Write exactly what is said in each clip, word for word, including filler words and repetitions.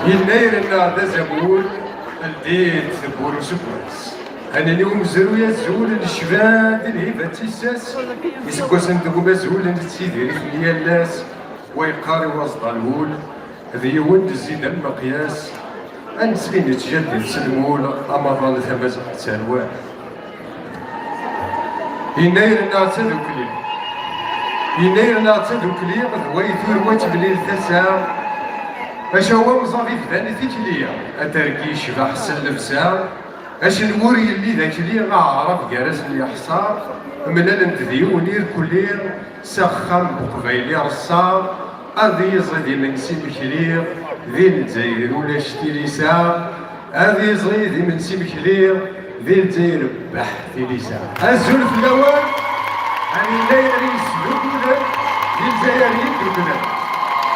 Yennayer-nneɣ d azamul, ldit tewwura useggas. Ad nini umezruy azul n ccba d lhiba d tissas, iseggasen deg umazul nettidir-iten yal ass, wa yeqqar i waẓḍan wul, d yiwen d zzid am meqyas, ad nettɣimi ttjaddid s lmul, amaḍal tamaziɣt d tarwa. Yennayer-nneɣ d tadukli. Yennayer-nneɣ d tadukli, d way turwa ttemlil tasa. Acu amẓad ibdan tikli, aterki yecbeḥ s llebsa. Acu n wur yelli d akli, aɛrab gar-asen yeḥṣa. Mlalen-d d yiwen irkelli, s axxam n uqbayli reṣṣa. Ad iẓid imensi mekli, di Lezzayer ulac tilisa. Ad iẓid imensi mekli, di Lezzayer beḥ tilisa. Azul fell-awen, a Yennayer yesdukulen, di Lezzayer yeddukklen.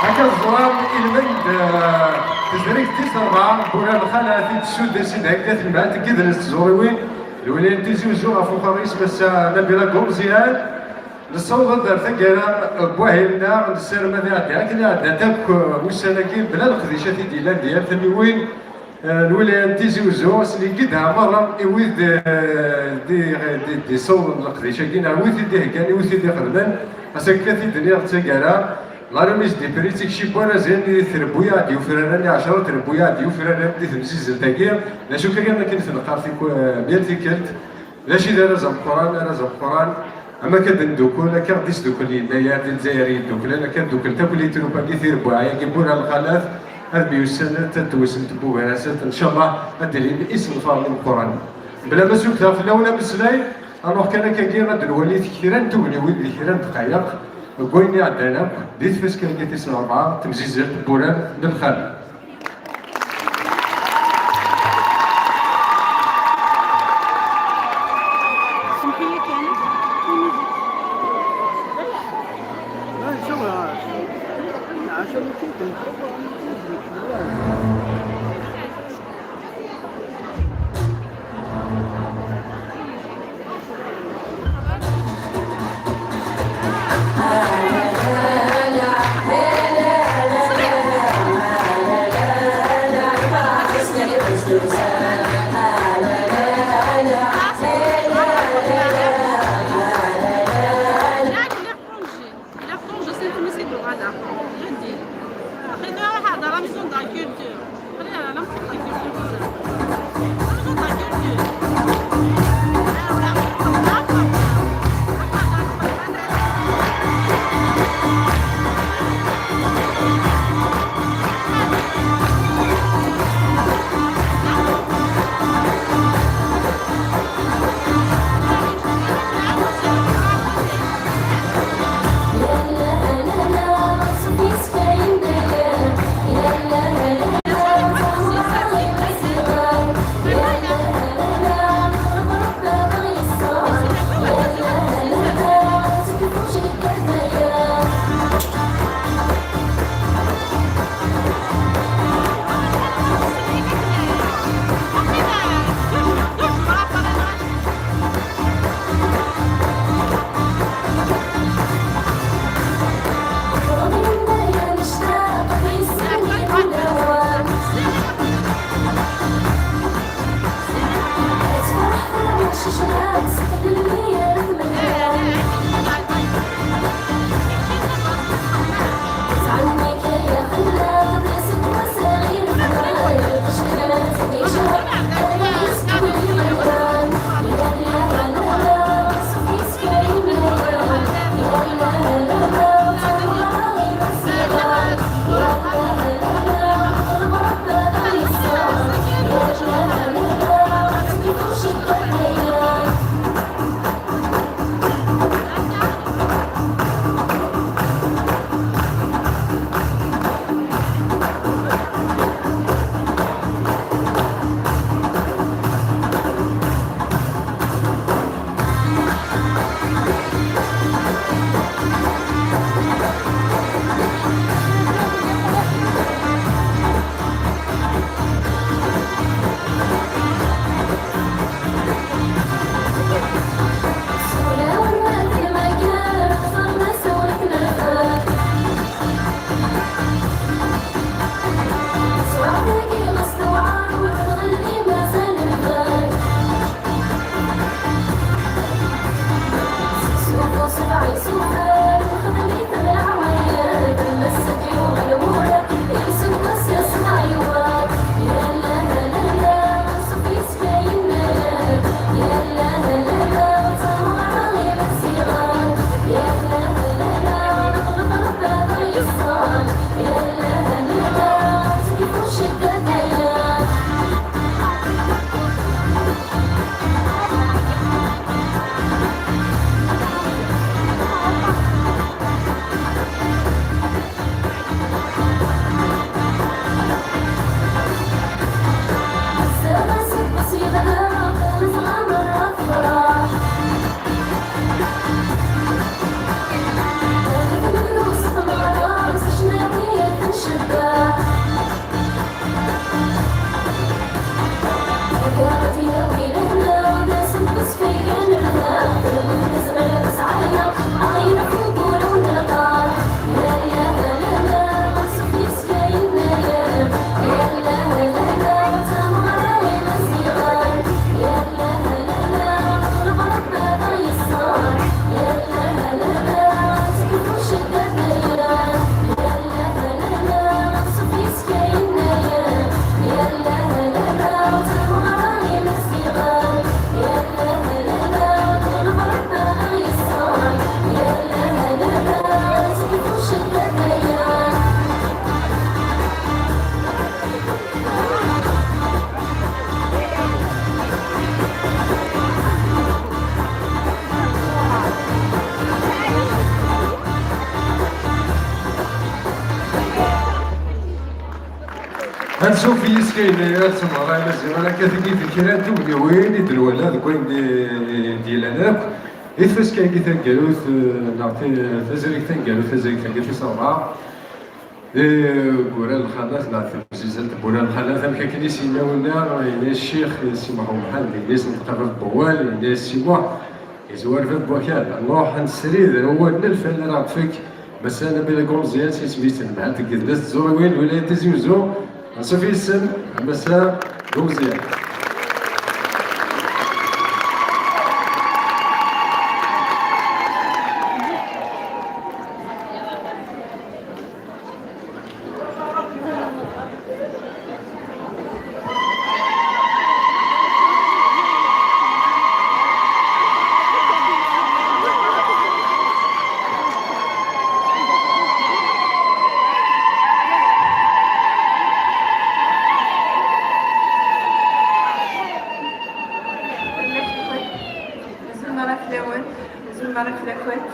Akka teẓram ilmend, eh, tezrigt tis rebɛa n Buran Lxalat i d-tessuddes-d akka tenmalt n yidles d tẓuriwin, lwilaya n Tizi Uzzu ɣef uxerris Massa Nabila Gurzian. Nessaweḍ-d ar taggara n wahil-nneɣ, nessaram ad iɛeddi akken iɛedda akk, uh, ussan-agi, bla leqdicat i d-yellan di yal tamiwin, uh, lwilaya n Tizi Uzzu, asen-igi-d ha merra i wid, uh, d-, d-, d-, d-yessawḍen leqdic-agi, neɣ wid i d-iheggan, i wid i d-ixedmen, ass akka t-id-nniɣ d taggara, la remise des prix d tikci n warrazen i trebbuyaɛ d-yufraren, i ɛecra trebbuyaɛ d-yufraren di temzizzelt-agi, d acu kan akken i t-neqqar tiku-, uh, yal tikkelt. D acu i d arraz ameqqran, arraz ameqqran, am akka d-ndukul, akka ɣ-d-isdukkel Yennayer di Lezzayer yedduklen, akka dduklen akk litrup-agi tirebbuɛi-agi n Buran Lxalat, ad myussanent, ad tewsent tebbugar-asent, ncallah ad d-ilin isenfaren imeqqranen. Bla ma sukteɣ fell-awen ameslay, ad nruḥ kan akkagi ad nwali kra n tugniwin di kra n ddqayeq, deg wayen iɛeddan akk, di tfaska-agi tis rebɛa, temzizzelt n Buran n Lxalat. Il a congé, c'est tout, c'est le radar. Je dis. Après, tu vas à la maison de la culture. Allez, à la maison de la culture. La maison de la culture. Ansuf yis-k ay nniɣ, tameɣra imaziɣen akka tigi d kra n tugniwin i d-nwala deg wayen d-, d-yellan akk. Di tfaska-agi taneggarut, eh, neɣ ti-, tazrigt taneggarut, tazrigt-agi tis ṛebɛa, eh, deg Wurar Lxalat neɣ temzizzelt n Wurar Lxalat, amek akken i s-yenna winna, yenna-yas ccix Si Muḥ Umḥend, yenna-yas neṭqer bab n wawal, yenna-yas Si Muḥ, yezwar bab n wakal. Nruḥ ad nesrid ar wawal n lfal ara ɣ-d-tefk Massa Nabila Gumezyan, s yisem-is n temhelt n yidles d tẓuriwin n lwilayat Tizi Uzzu. Ansuf yis-sen a Massa Gumezyan. Azul meṛṛa fell-awen, azul meṛṛa fell-akent.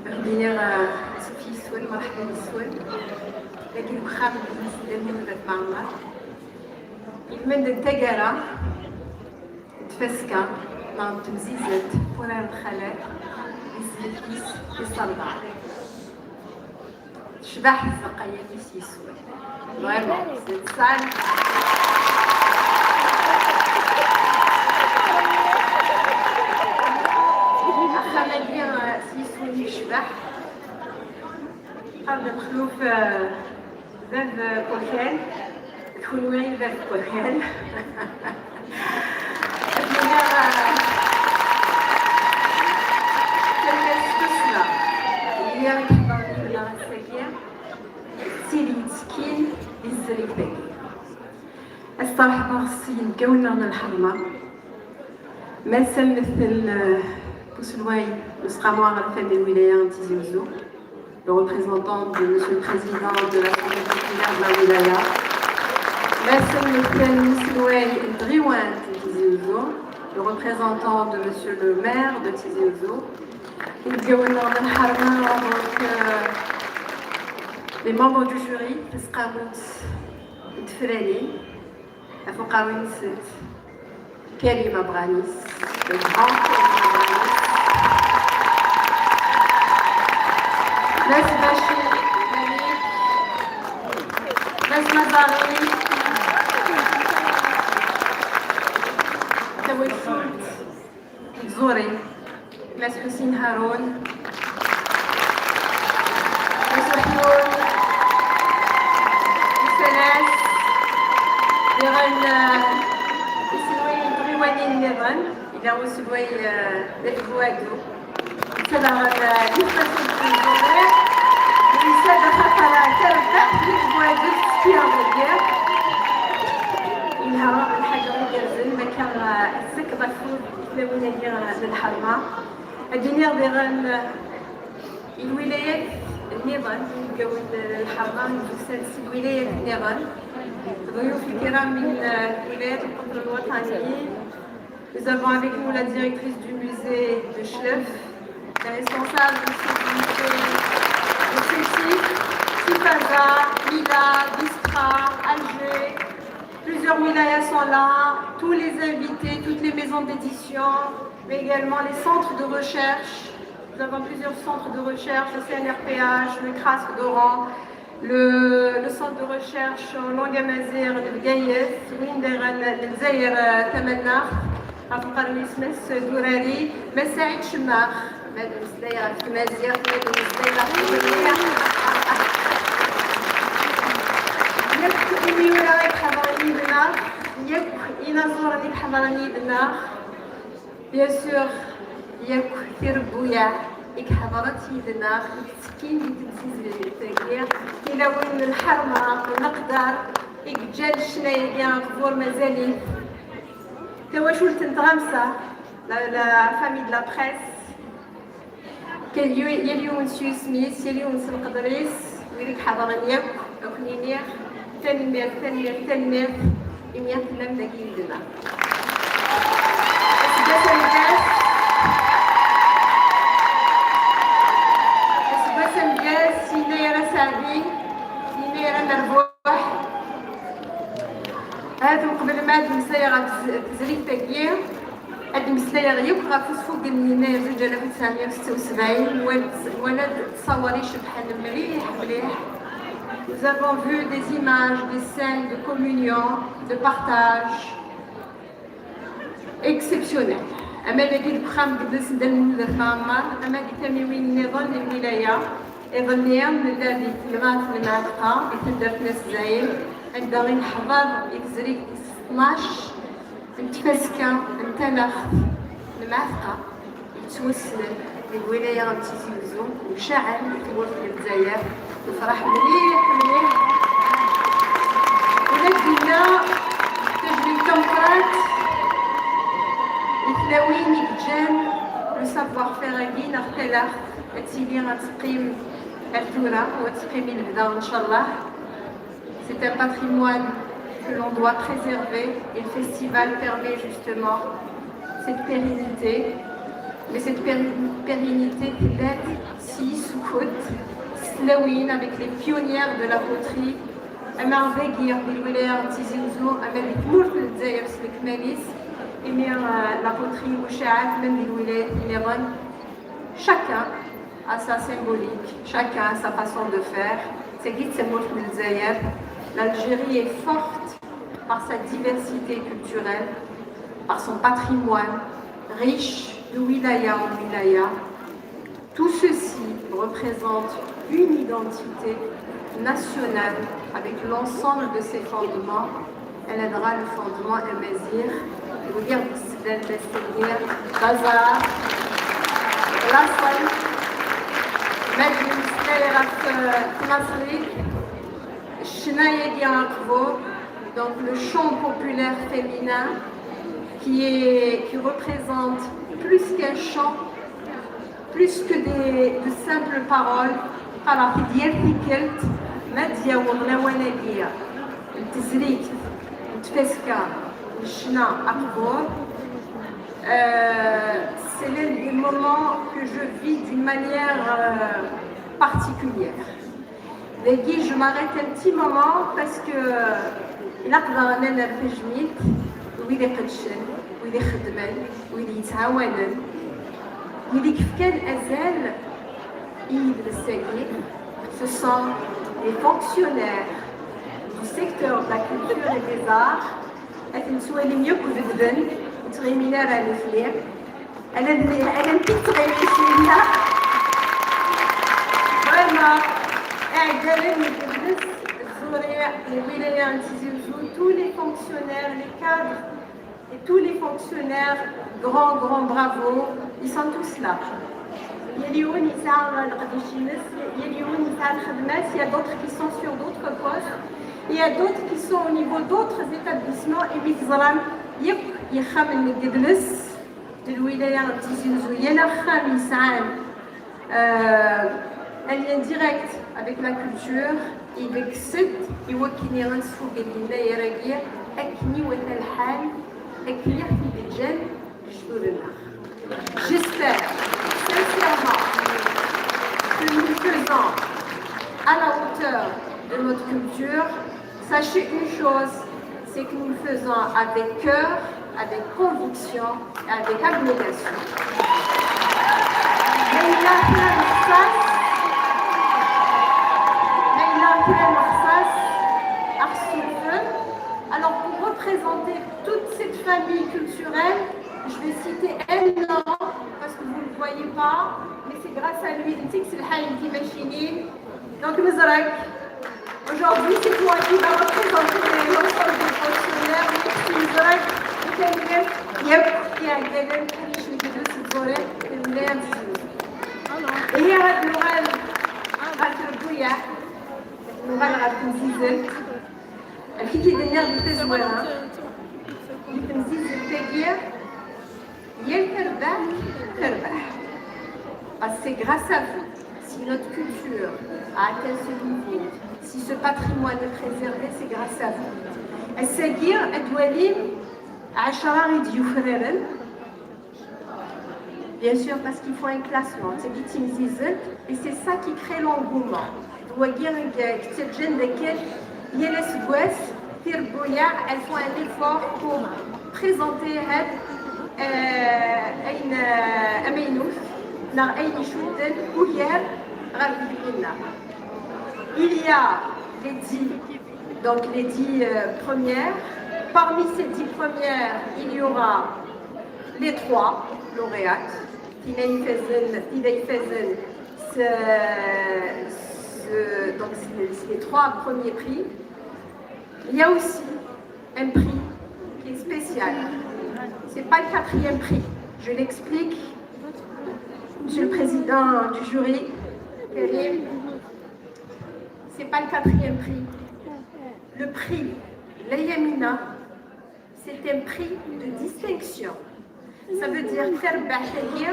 Ad d-iniɣ, eh, ansuf yis-wen, merḥba yis-wen. Dagi deg uxxam n Sidna Lmulud At Mɛemmer. Ilmend n taggara n tfaska neɣ n temzizzelt n Wurar Lxalat, isem-is Iṣerdaɛ. Tecbeḥ tzeqqa-yagi s yis-wen. Vraiment, c'est ça. Axxam-agi, eh, s yis-wen i yecbeḥ. Qqaren-d Mexluf, eh, bab n wakal, d kunwi i d bab n wakal. Ad iniɣ, eh, tafat s tussna, imi i iḥeḍren yid-neɣ ass-agi, d tid yettekkin di tezrigt-agi. Ad steṛḥbeɣ s yinebgawen-nneɣ n lḥeṛma, Mass ammettel, eh, n uselway n Useqqamu Aɣerfan di lwilaya n Tizi Uzzu, le représentant de Monsieur le Président de l'Assemblée populaire de la wilaya, Mass ammettel n uselway n tɣiwant n Tizi Uzzu, le représentant de Monsieur le maire de Tizi Uzzu, inebgawen-nneɣ n lḥeṛma, donc, euh, les membres du jury, Taseqqamut n Tefranin, ɣef uqerruy-nsent Karim Abranis, le grand Karim Abranis. Mass Bachir Malik, Mass Mazari, tawacult Zuri, Mass Ḥusin Harun, Mass Uḥlul, Mass Anas, diɣen, eh, iselwayen n tɣiwanin nniḍen, yella uselway, eh, d At Buɛdu. Netta daɣen, eh, d ifassen n tẓuri, netta d axaṭer tarbaḥt n At Buɛdu tetteffiɣ deg yiḍ. Yelha lḥaǧa igerrzen, ma akka, eh, ad tessakeḍ afud. Tlawin-agi n lḥerma. Ad iniɣ diɣen i lwilayat nniḍen, inebgawen n lḥerma yuzan si lwilayat nniḍen, ضيوف الكرام من ولايات القطر الوطني. Nous avons avec nous la directrice du musée de Chlef, les responsables aussi du musée de Sétif, Tipaza, Mila, Biskra, Alger, plusieurs wilayas sont là, tous les invités, toutes les maisons d'édition, mais également les centres de recherche. Nous avons plusieurs centres de recherche, le C N R P H, le CRASC d'Oran, Le, le centre de recherche en langue amazigh n Bgayet, win daɣen n Lezzayer, eh, Tamaneɣt, ɣef uqerruy-is Mass Durari, Mass Saɛid Cemmax, ma d-nemmeslay ɣef tmaziɣt, ma d-nemmeslay ɣef tmaziɣt. Yakk imyura i iḥeḍren yid-neɣ, yakk inaẓuren i iḥeḍren yid-neɣ, bien sûr, yakk tirebbuyaɛ i iḥeḍrent yid-neɣ, i yettekkin di temsizzelt-agi, tilawin n lḥerma, n leqder, i yeǧǧan ccna-agi aqbur mazal-it. Tawacult n tɣamsa, la, la famille de la presse, yal yiwen, yal yiwen s yisem-is, yal yiwen s leqder-is, wid i iḥeḍren yakk, ad ken-iniɣ tanemmirt, tanemmirt, tanemmirt, imi tellam dagi yid-neɣ. Aseggas ameggaz, aseggas ameggaz, yennayer aseɛdi, yennayer amerbuḥ. Hada uqbel ma ad d-mmeslayeɣ ɣef tez-, tezrigt-agi, ad d-mmeslayeɣ yakk ɣef usfugel n yennayer zuǧ alaf u tesɛemya u setta u sebɛin, nwala-d, nwala-d ttṣawer icebḥen mliḥ, mliḥ. Nous avons vu des images, des scènes de communion, de partage, exceptionnel. Ama dagi deg uxxam n Dda Lmulud At Mɛemmer, ama di tamiwin nniḍen n lwilaya. Iḍelli, nella di tmenɣiwt n Lmeɛtqa, di taddart n At Zɛid, anda i neḥḍer i tezrigt tis tnac n tfaska n talaɣt n Lmeɛtqa yettwassnen deg wilaya n Tizi Uzzu, mcaɛen di tmurt n Lezzayer. Nefreḥ mliḥ, mliḥ. Ula d dinna, tajmilt tameqqrant i tlawin i yeǧǧan le savoir-faire-agi neɣ talaɣt ad tili ad teqqim ar tura u ad teqqim i lebda, ncallah. C'est un patrimoine que l'on doit préserver et le festival permet justement cette pérennité. Mais cette péri-, pérennité, peut-être, si sous côte, Slawin avec les pionnières de la poterie, ama dagi di lwilaya n Tizi Uzzu, ama di tmurt n Lezzayer s lekmal-is, imi, euh, la poterie mucaɛet même di lwilayat nniḍen. Chacun a sa symbolique, chacun a sa façon de faire. Tagi d tamurt n Lezzayer. L'Algérie est forte par sa diversité culturelle, par son patrimoine riche de wilaya en wilaya. Tout ceci représente une identité nationale avec l'ensemble de ses fondements. Ala dɣa le fondement amaziɣ, wigi i d-yeslan d asendir, d aẓar, d laṣel. Ma d-nemmeslay ɣef, euh, tmaṣlit, ccna-agi aqbur, donc le chant populaire féminin, qui est, qui représente plus qu'un chant, plus que des, de simples paroles, qqareɣ-t-id yal tikkelt, ma d-yaweḍ lawan-agi n tezrigt n tfaska n ccna aqbur, euh, c'est l'un des moments que je vis d'une manière, euh, particulière. Dagi, je m'arrête un petit moment parce que, euh, ilaq daɣen ad nerr tajmilt i wid iqeddcen, wid ixeddmen, wid yettɛawanen, wid i yefkan azal i yidles-agi. Ce sont les fonctionnaires du secteur de la culture et des arts. Ad ten-twalim yakk bedden, ur ttɣimin ara nutni. Ala d-, ala nekk i yettɣimin s winna. Vraiment, iɛeggalen n yidles, zzuriɛ, les wilayas n Tizi Uzzu, tous les fonctionnaires, les cadres et tous les fonctionnaires, grand, grand bravo, ils sont tous là. Yal yiwen yesɛa leqdic-ines, yal yiwen yesɛa lxedma-s, il y a d'autres qui sont sur d'autres postes, il y a d'autres qui sont au niveau d'autres établissements, et mi teẓram yakk yexxamen n yidles, di lwilaya n Tizi Uzzu, yal axxam yesɛan, euh, un lien direct avec la culture, i deg-sent i wakken i nesfugel yennayer-agi, akken i wata lḥal, akken i ɣ-t-id-ǧǧan lejdud-nneɣ. J'espère sincèrement que nous le faisons à la hauteur de notre culture. Sachez une chose, c'est que nous le faisons avec cœur, avec conviction et avec abnégation. Ma yella kra n lsas, ma yella Kra n lexṣaṣ, axessufel. Alors, pour représenter toute cette famille culturelle, je vais citer un nom, parce que vous ne le voyez pas, mais c'est grâce à lui, d netta i yesselḥayen timacinin. Donc, Mezrag, aujourd'hui, c'est toi qui vas représenter l'ensemble des fonctionnaires. Merci, Mezrag. Et Daniel, il y a beaucoup qui a gagné, pour les jeux de ce volet, et merci. Et il y a Noël, à Kergouya. Nuɣal ɣer temsizzelt. Amek i k-id-nniɣ di tazwara, di temsizzelt-agi, yal tarbaɛt terbeḥ. Parce que c'est grâce à vous si notre culture a atteint ce niveau, si ce patrimoine est préservé, c'est grâce à vous. Ass-agi, ad twalim ɛecra i d-yufraren, Bien sûr, parce qu'il faut un classement, c'est victimisé, et c'est ça qui crée l'engouement. D wagi i yettaǧǧan dakken yal aseggas tirebbuyaɛ, elles font un effort pour présenter had, euh, ayen, euh, amaynut neɣ ayen icudden ugar ɣer tgelda-nneɣ. Il y a les dix, donc les dix, euh, premières. Parmi ces dix premières, il y aura les trois lauréates, Tina Ifazen, Tina Ifazen, ce, ce, donc c'est les trois premiers prix. Il y a aussi un prix qui est spécial. C'est pas le quatrième prix. Je l'explique, Monsieur le Président du jury, Karim. C'est pas le quatrième prix. Le prix Layamina, c'est un prix de distinction. Ça veut dire que terbaɛt-agi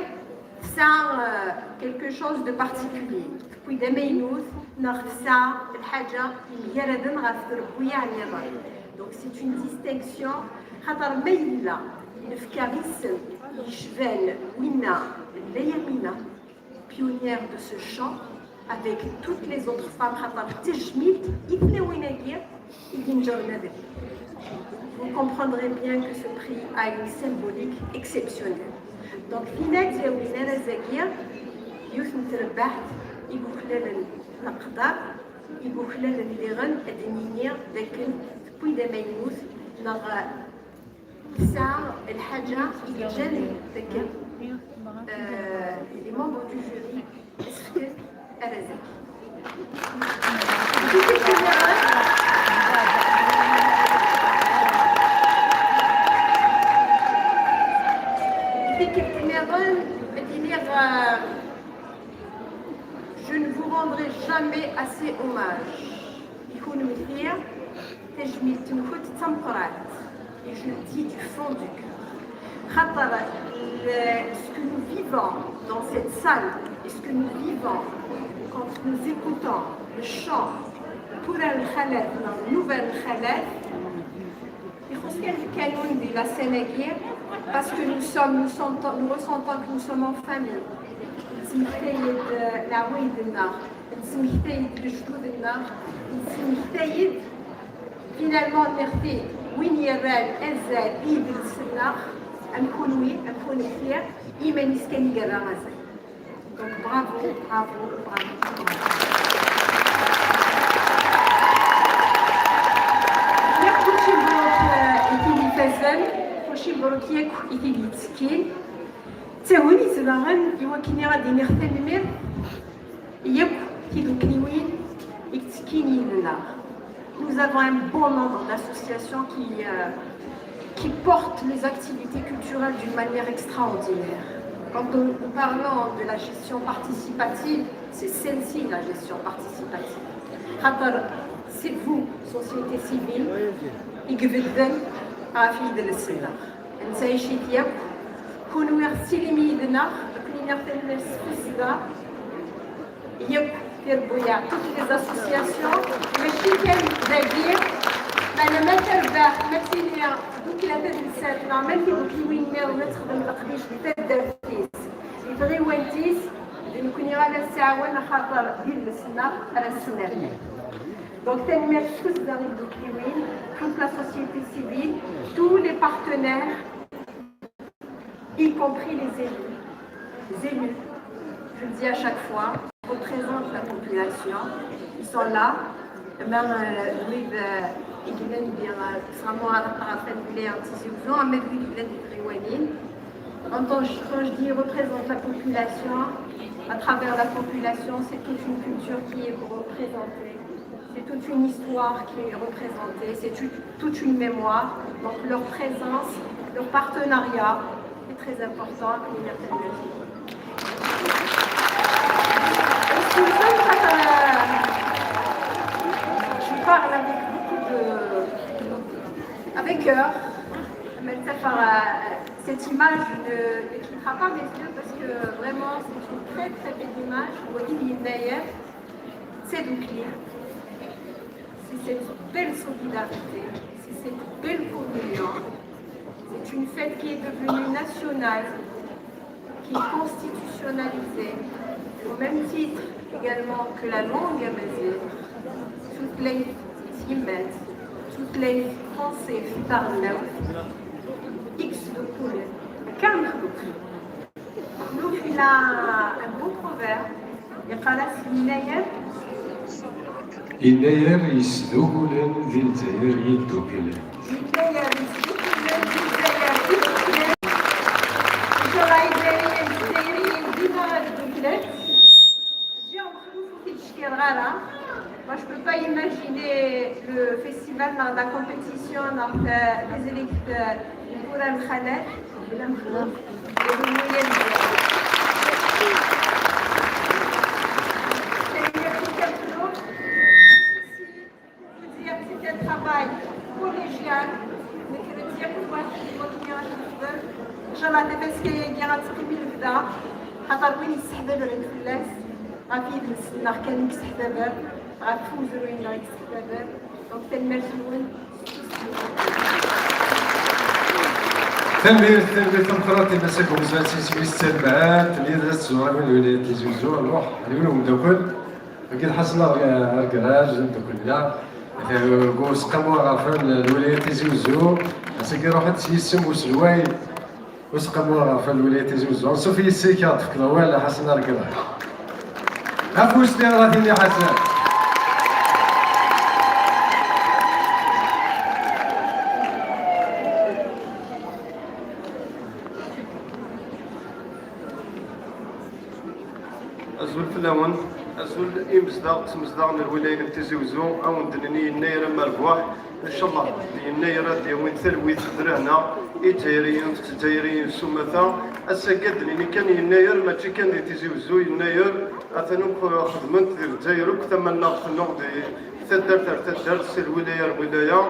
tesɛa, euh, quelque chose de particulier. Puis d amaynut, neɣ tesɛa lḥaǧa yemgaraden ɣef trebbuyaɛ nniḍen. Donc c'est une distinction. Xaṭer ma yella nefka isem yecban winna n Layamina, pionnière de ce chant, avec toutes les autres femmes, xaṭer d tajmilt i tlawin-agi i yenǧren abrid. Vous comprendrez bien que ce prix a une symbolique exceptionnelle. Donc, dinna i d-yewwin arraz-agi, yiwet n terbaɛt i yuklalen leqder, i yuklalen diɣen ad d-nini d akken tewwi-d amaynut neɣ Tesɛa lḥaǧa i yeǧǧan deg, euh, les membres du jury asefk arraz-agi. Tikkelt nniḍen, ad iniɣ, euh, je ne vous rendrai jamais assez hommage. I kunemti, tajmilt-nkent d tameqqrant. Et je le dis du fond du cœur. Xaṭer, le, ce que nous vivons dans cette salle et ce que nous vivons quand nous écoutons le chant Pura Lkhalat, Nouvelle Khalat, ixuṣṣ kan lkanun di la scène-agi, parce que nous sommes, nous sentons, nous ressentons que nous sommes en famille. Nettmektay-d, euh, leɛwayed-nneɣ, nettmektay-d lejdud-nneɣ, nettmektay-d, finalement, nniɣ-t-id, win yerran azal i yidles-nneɣ, am kunwi, am kunemti, iman-is kan i yerra azal. Donc, bravo, bravo, bravo, bravo. Nniɣ kulci mbruk, euh, i tid ifazen, kulci mbruk yakk i tid yettekkin. D tagnit daɣen i wakken ad d-iniɣ tanemmirt yakk tidukliwin i yettekkin yid-neɣ. Nous avons un bon nombre d'associations qui, euh, qui portent les activités culturelles d'une manière extraordinaire. Quand nous, nous parlons de la gestion participative, c'est celle-ci la gestion participative. Xaṭer, c'est vous, société civile, i ibedden ɣef yidles-nneɣ. Nettɛic-it yakk, kunwi tettilim yid-neɣ, ad ken-iniɣ tanemmirt s tussda. Yakk tirebbuyaɛ, toutes les associations, mačči kan dagi, meɛna ma terbeḥ, ma tili ddukkla tadelsant, neɣ ma tidukliwin nniḍen ad texdem leqdic di taddart-is, di tɣiwant-is, d nekkni ara s-tɛawen, axaṭer d idles-nneɣ ara s-nerr. Donc, tanemmirt s tussda i tdukliwin, toute la société civile, tous les partenaires, y compris les élus. Les élus, je le dis à chaque fois, représentent la population. Ils sont là, Ama, euh, wid, euh, i yellan di, euh, Tesɣamu Ɛraq ɣer Lwilaya n Tizi Uzzu, ama d wid yellan di tɣiwanin. En tant que, quand je dis représente la population, à travers la population, c'est toute une culture qui est représentée, c'est toute une histoire qui est représentée, c'est toute, toute une mémoire. Donc leur présence, leur partenariat est très important. Et merci. Je parle avec beaucoup de, avec cœur. Mais ça, par, euh, cette image ne, ne quittera pas mes yeux parce que vraiment, c'est une très, très belle image. Vous voyez, il y a une meilleure. C'est donc lié. C'est cette belle solidarité, c'est cette belle communion. C'est une fête qui est devenue nationale, qui est constitutionnalisée, au même titre également que la langue amazigh. Tutlayt s yemma-s, tutlayt français, tarnawt, x de couleur. Quinze. Donc, il a un beau proverbe. Iqal-as Yennayer. Yennayer yesdukulen di Lezzayer yeddukklen. Yennayer yesdukulen di Lezzayer yeddukklen. Inchallah, Izzayriyen d Izzayriyin dima ad dduklen. Ǧǧiɣ Mexluf ur t-id-ckireɣ ara. Moi, je peux pas imaginer le festival, la, la compétition entre, euh, les électeurs, euh, pour un Khaled, et le Moulier. C'est un travail collégial, mais que le dire pour moi, c'est une bonne chose. Inchallah, tabasket-agi ad teqqim i lebda, xaṭer win yesseḥbabren fell-as, ɣef yidles-nneɣ kan i yesseḥbaber, ɣef umezruy-nneɣ i yesseḥbaber. Donc, tanemmirt-nwen. Tanemmirt, tanemmirt tameqqrant i Mass Agumzat, isem-is Talmant, n yidles tẓurin n lwilayat Tizi Uzzu, nruḥ, nwiwen umeddakel. Wagi d Ḥasan Ar-, Argraz, d ameddakel-nneɣ. Deg useqqamu aɣerfan n lwilayat Tizi Uzzu, ass-agi ruḥ-d s yisem uselway. Useqqamu aɣerfan n lwilayat Tizi Uzzu. Ansuf yis-k ad d-tefkeḍ awal a Ḥasan Argraz. Afus-nni ara tini Ḥasan. Azul fell-awen, azul imezdaɣ d tmezdaɣ n lwilaya n Tizi Uzzu, a wen-d-nini yennayer amerbuḥ. Ncallah, d yennayer ad d-yawin talwit d lehna i Izzayriyen d Tezzayriyin s umata. Ass-agi ad d-nini kan yennayer, mačči kan di Tizi Uzzu, yennayer atan akk xedmen-t di Lezzayer akk, tama-nneɣ tennuɣ di taddart ar taddart, si lwilaya ar lwilaya.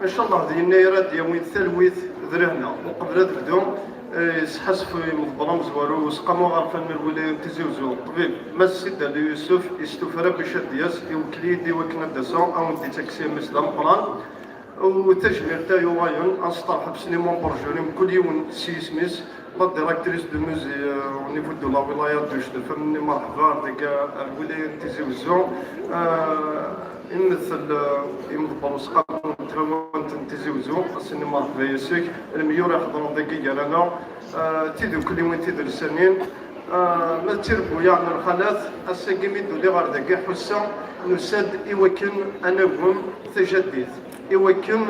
Ncallah d yennayer ad d-yawin talwit d lehna. Uqbel ad bduɣ, eh, yesḥasef imeḍebber amezwaru useqqamu aɣerfan n lwilaya n Tizi Uzzu, ṭṭbib Mass Sid Ali Yusef, yestufa Rabbi ad d-yas, iwekkel-iyi-d i wakken ad d-aseɣ, a wen-d-ittak s yimi-s d ameqqran. U tajmilt-a yuɣalen, ad nesteṛḥeb s les membres jurés, mkul yiwen s yisem-is, la directrice du musée, euh, au niveau de la wilaya de Cdef, am-nni merḥba ar deg, ar lwilaya n Tizi Uzzu. Euh, imtel, euh, imeḍebber useqqamu n tawant n Tizi Uzzu, as-nni merḥba yes-k, lemyur iḥeḍren dagi gar-aneɣ, euh, tidukkliwin tidelsanin, euh, ma d tirebbuyaɛ n lxalat, ass-agi mi d-uliɣ ar dagi ḥusseɣ nusa-d i wakken ad nagem tajaddit, i wakken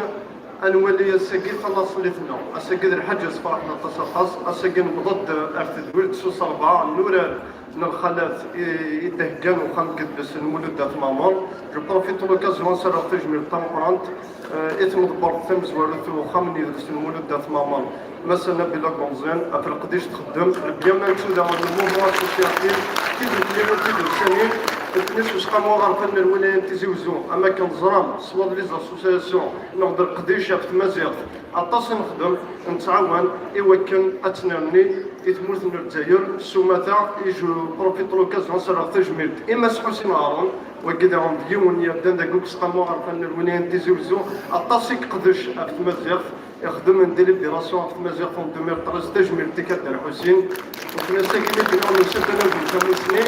ad nwali ass-agi talaṣlit-nneɣ. Ass-agi d lḥaǧa yessefraḥen aṭas, aṭas. Ass-agi newweḍ-d ar tedwilt s userbaɛ n urar n lxalat i, i d-heggan uxxam n yidles n Lmulud At Mɛemmer. Je profite l'occasion ad s-rreɣ tajmilt tameqqrant, eh, i tmeḍebbert tamezwarut n uxxam n yidles n Lmulud At Mɛemmer, Mass Nabila Gunẓin, ɣef leqdic txeddem, le bien mačči daɣen le mouvement associatif, tidukkliwin tidelsanin, d tmes useqqamu aɣerfan n lwilaya n Tizi Uzzu, am akken teẓram, swaḍ les associations, neɣ d leqdic ɣef tmaziɣt. Aṭas i nexdem, nettɛawan i wakken ad tennerni i tmurt n Lezzayer s umata. I je profite l'occasion ad s-rreɣ tajmilt i Mass Ḥusin Haṛun, wagi daɣen d yiwen yeddan deg useqqamu aɣerfan n lwilaya n Tizi Uzzu, aṭas i yeqdec ɣef tmaziɣt, ixdem une délibération ɣef tmaziɣt en deux mille treize, tajmilt-ik a Dda Lḥusin. Donc, ass-agi mi d-nniɣ nusa-d ad nagem tamussni,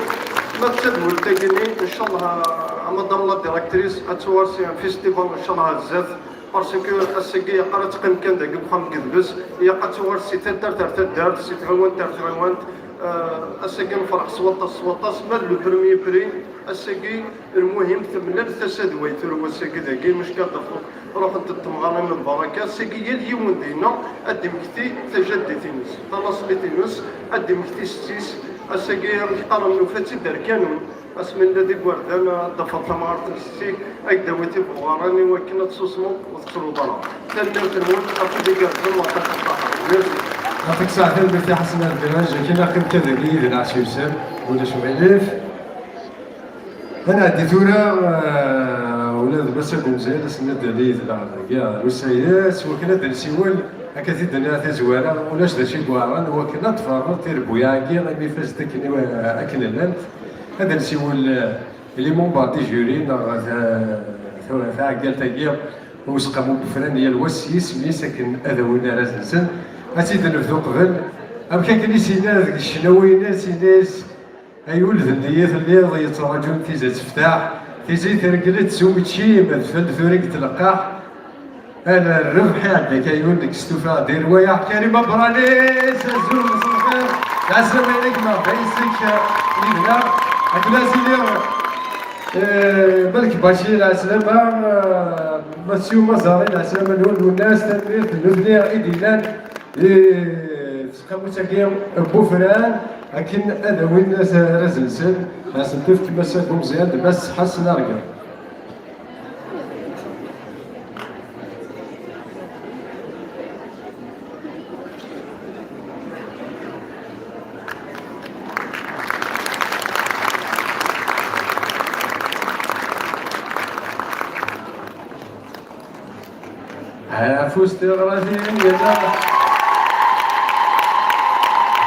ma d tadwilt-agi-nni, ncallah, a madame la directrice, ad tuɣal si un festival, ncallah, ar zdat. Parce que ass-agi yeqqar ad teqqim kan dagi deg uxxam n yidles, ilaq ad tuɣal si taddart ar taddart, si tɣiwant ar tɣiwant, Ass-agi nefreḥ s waṭas, s waṭas, ma d le premier prix, ass-agi lmuhim temlal tasa d way turew ass-agi dagi, mačči kan d afrux, ruḥent-d temɣarin n lbaraka, ass-agi yal yiwen dinna ad d-immekti tajaddit-ines, tanaṣlit-ines, ad d-immekti setti-s, ass-agi amek qqaren nufa-tt-id ar kanun, asmi nella d igerdan ad d-tafeḍ tamɣart n setti-k, ad k-d-tawi tibuɣarin i wakken ad tsusmeḍ ur tettruḍ ara. Tanemmirt-nwen, afud igerrzen, waṭas n lferḥ. Merci. Yɛṭik ṣṣeḥḥa, tanemmirt i Ḥasan Argiraj, akken aqim-k ad yili yid-neɣ s yusem, ulac uɣilif. Ad nɛeddi tura, eh, ula d Mass Agumzel, ass-nni ad d-yili yid-neɣ dagi ɣer usayes, wakken ad d-nsiwel, akka t-id-nniɣ tazwara, ulac d acu i yuɛren, wakken ad tferneḍ tirebbuyaɛ-agi, imi faz-d akken i, akken llant. Ad d-nsiwel, eh, i les membres du jury neɣ ta-, ta-, taɛeggalt-agi, Useqqamu n Ufran yal wa s yisem-is akken ad awin arraz-nsen. Ad tt-id-nebdu qbel. Amek akken i s-yenna deg ccnawi-ines, yenna-yas: "Ay ul d nneyya telliḍ yettraǧun tizi ad teftaḥ, tizi tergel-d s umeččim, adfel tura i yetleqqaḥ, ala rrbeḥ iɛedda-k ay ul nekk stufaɣ-d i rwayeɛ." Karim Abranis, azul, mselxir, lɛeslama-inek, merḥba yes-k yid-neɣ. Akken ad s-iniɣ, eh, Malek Baci, lɛeslama, eh, Mathieu Mazari, lɛeslama-nwen, Lwennas, tanemmirt d nutni i d-yellan di tseqqamut-agi n Wufran, akken ad awin arraz-nsen, ad sen-tefk Massa Gumzel d Mass Ḥasen Arga. Afus tiɣratin, yella.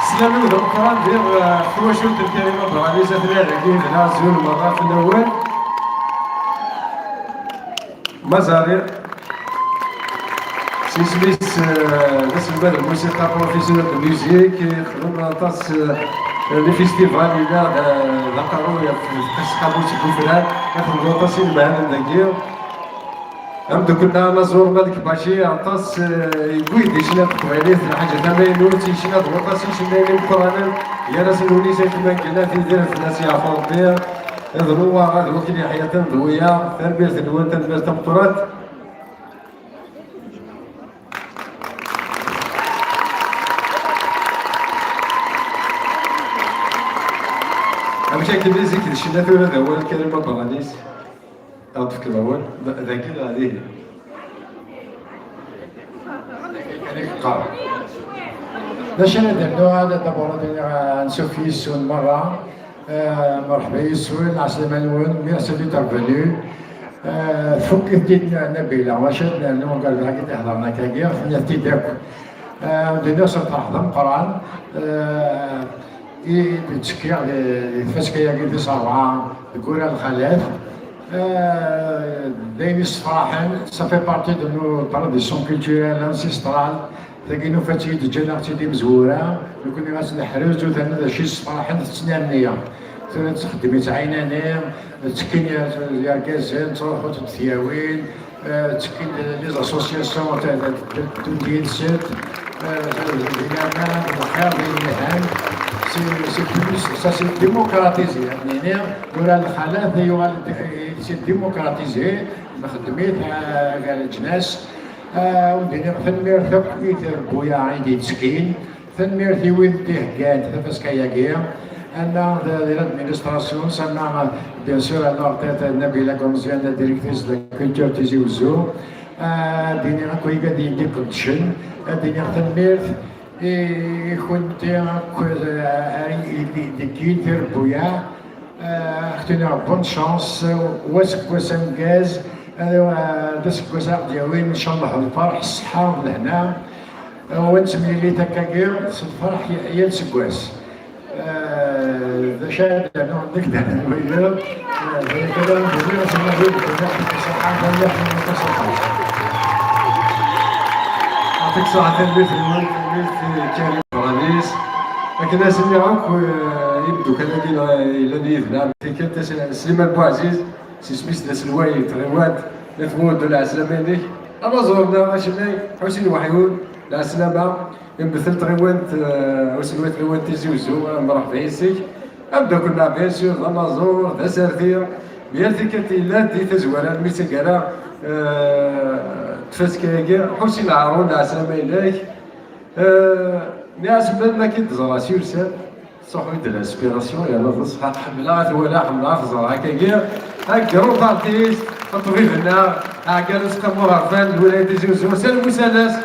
Slam-iw d ameqqran diɣ, eh, ɣef twacult n Karim Abranis, atni dagi d azul merra fell-awen. Mazari, s yisem-is, eh, d aselmad n lmusiqa, professionnel de musique, ixdem aṭas, eh, les festivals, yella d, d aqerru ɣef tseqqamut n Wufran, ixdem aṭas inemhalen dagi. Amdukkel-nneɣ anaẓur Malek Baci, aṭas, eh, yewwi-d i ccna n teqbaylit, lḥaǧa tamaynut, yecna-d waṭas icennayen imeqqranen, gar-asen Lewnis Ayt Mengellat, Yidir Fell-as Yeɛfu Rebbi, d Luwaɣ, d Wakil Yeḥya Tan d wiyaḍ. Tanemmirt-nwen, tanemmirt tameqqrant. Amek akken i zik d ccna, tura d awal Karim Abranis. Ad d-tefkeḍ awal, d-, dagi neɣ dihin? Ad ak-qqar. D acu ara d-rnuɣ, ad d-abur ad iniɣ, eh, ansuf yes-wen merra. Eh, merḥba yes-wen, lɛeslama-nwen, merci d'être venu. Eh, tfukk-it-id Nabila, wacu ad nernu, ugar d agi d-ihdren akkagi, tenniḍ-t-id akk. Eh, d-iniɣ s lferḥ d ameqqran. Eh, I d-ttekkiɣ di, di tfaska-agi tis ṛebɛa deg Urar Lxalat. Eh, d ayen yessefraḥen, ça fait partie de nos traditions culturelles ancestrales. Tagi nufa-tt-id, ǧǧan-aɣ-tt-id imezwura, nekkni ad tt-neḥrez, u terna d acu yessefraḥen, tettnerni. Tura tettxeddem-itt ɛinani, ttekkin yergazen, ttruḥunt-d tyawin, eh, ttekkin les associations, ta-, ta-, ta-, teddunt yid-sent, eh, di laman, di lxir, di lmihan. C'est, c'est plus, ça c'est démocratisé, ad nini, tura lxalat yuɣal d-, c'est démocratisé, nxeddem-it, eh, gar leǧnas. Eh, ur d-iniɣ tanemmirt akk i trebbuyaɛ i d-yettekkin. Tanemmirt i wid d-iheggan tafaska-agi, ama d, di l'administration, ama, bien sûr, à la retraite, Nabila Gomziane, la directrice de la culture Tizi Ouzou. Ah, ad iniɣ akk igad i d-iqeddcen, ad iniɣ tanemmirt i, i kunti akk, eh, i, i, deg yir tirbuyaɛ. Ah, ad ak-iniɣ bonne chance, wa seg wass ameggaz, ah, d aseggas ara ɣ-d-yawin, ncallah, lferḥ, ṣṣeḥḥa, lehna. Wa nettemlili takkagi s lferḥ yal aseggas. Eh, d acu ara d-rnuɣ, d acu ara d-rnuɣ wiyaḍ? Eh, d acu ara d-rnuɣ, d acu ara d-rnuɣ, d acu ara d-rnuɣ, d acu ara d-rnuɣ. Yeɛṭik ṣṣeḥḥa, tanemmirt-nwen, tanemmirt i Karim Branis. Akken ad s-iniɣ akk, eh, imeddukal-agi yellan yid-neɣ, tikkelt, Sliman Buɛziz, s isem-is d aselway n tɣiwant n At Tmurt, d lɛeslama-inek. Anaẓur-nneɣ acennay Ḥusin Weḥyun. Lɛeslama i mbetel tɣiwant, eh, uselway n tɣiwant Tizi Uzzu, eh, mreḥba yes-k. Ameddakel-nneɣ, bien sûr, d anaẓur, d aserti. Yal tikkelt yella-d di tazwara, mi d taggara, eh, n tfaska-agi, Ḥusin Haṛun, lɛeslama-inek. Eh, nniɣ-as melmi akka i d-ẓra s yulsan. Tṣuḥ-iyi-d l'inspiration, yerna d ṣṣeḥ, ḥemmleɣ ad t-walaɣ, ḥemmleɣ ad t-ẓreɣ akkagi. Agrup artist, ṭṭbib-nneɣ, aɛeggal usqamu aɣerfan n lwilaya n Tizi Uzzu, Salmu Salas.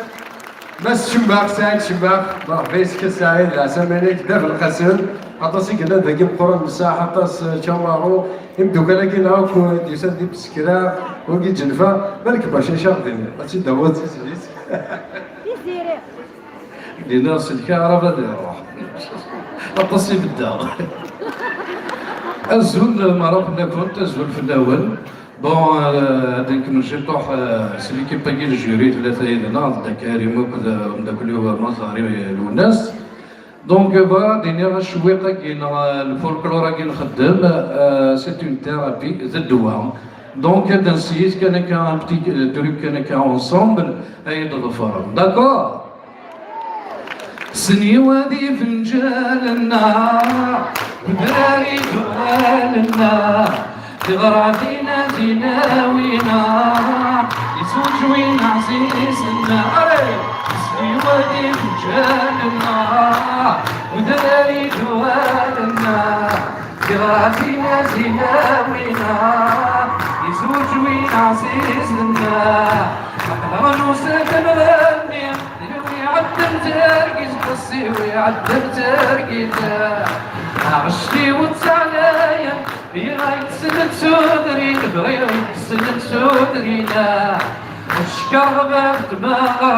Mass Cemmax, Saɛid Cemmax, mreḥba yes-k a Saɛid, lɛeslama-inek, Dda Belqasem. Aṭas i yellan dagi meqqren, nessaḥ aṭas, eh, Camaro, imeddukal-agi-nneɣ akk, eh, d-yusan di Beskra, wagi Ǧenfa, ma nekk bac acaɣ din, ad tt-id-tawiḍ d tizlit. Tiziri. Dinna s lkaɣrab ad iruḥ. Aṭas i beddeɣ. Azul, meṛṛa fell-akent, azul fell-awen. Bon, euh, ad nkemmel ciṭuḥ, euh, s l'équipe-agi n juri, tlata yid-neɣ, d Dda Karim akked, euh, umeddakel-iw Maẓari Lwennas. Donc, euh, bɣiɣ ad d-iniɣ acewwiq-agi neɣ, euh, lfolklore-agi nxeddem, euh, c'est une thérapie, d ddwa. Donc, ad nessiyit kan akka un petit, euh, truc kan akka ensemble, ad yi-d-ḍefrem. D'accord? Sniwa d ifenǧalen-a, udrar iduɣalen-a, tiɣratin a tinawin-a, izuǧ win ɛzizen-a. Allez! Sniwa d ifenǧalen-a, udrar iduɣalen-a, tiɣratin a tinawin-a, izuǧ win ɛzizen-a. Aql-aɣ nusa-d ad nɣenni. Iwi ɛeddem targit, ḥessi iwi ɛeddem targit. Aɣect-iw ttaɛlayen, bɣiɣ ad yekksen tudrin, bɣiɣ ad yekksen tudrin. Ckeṛ bab tmeɣra,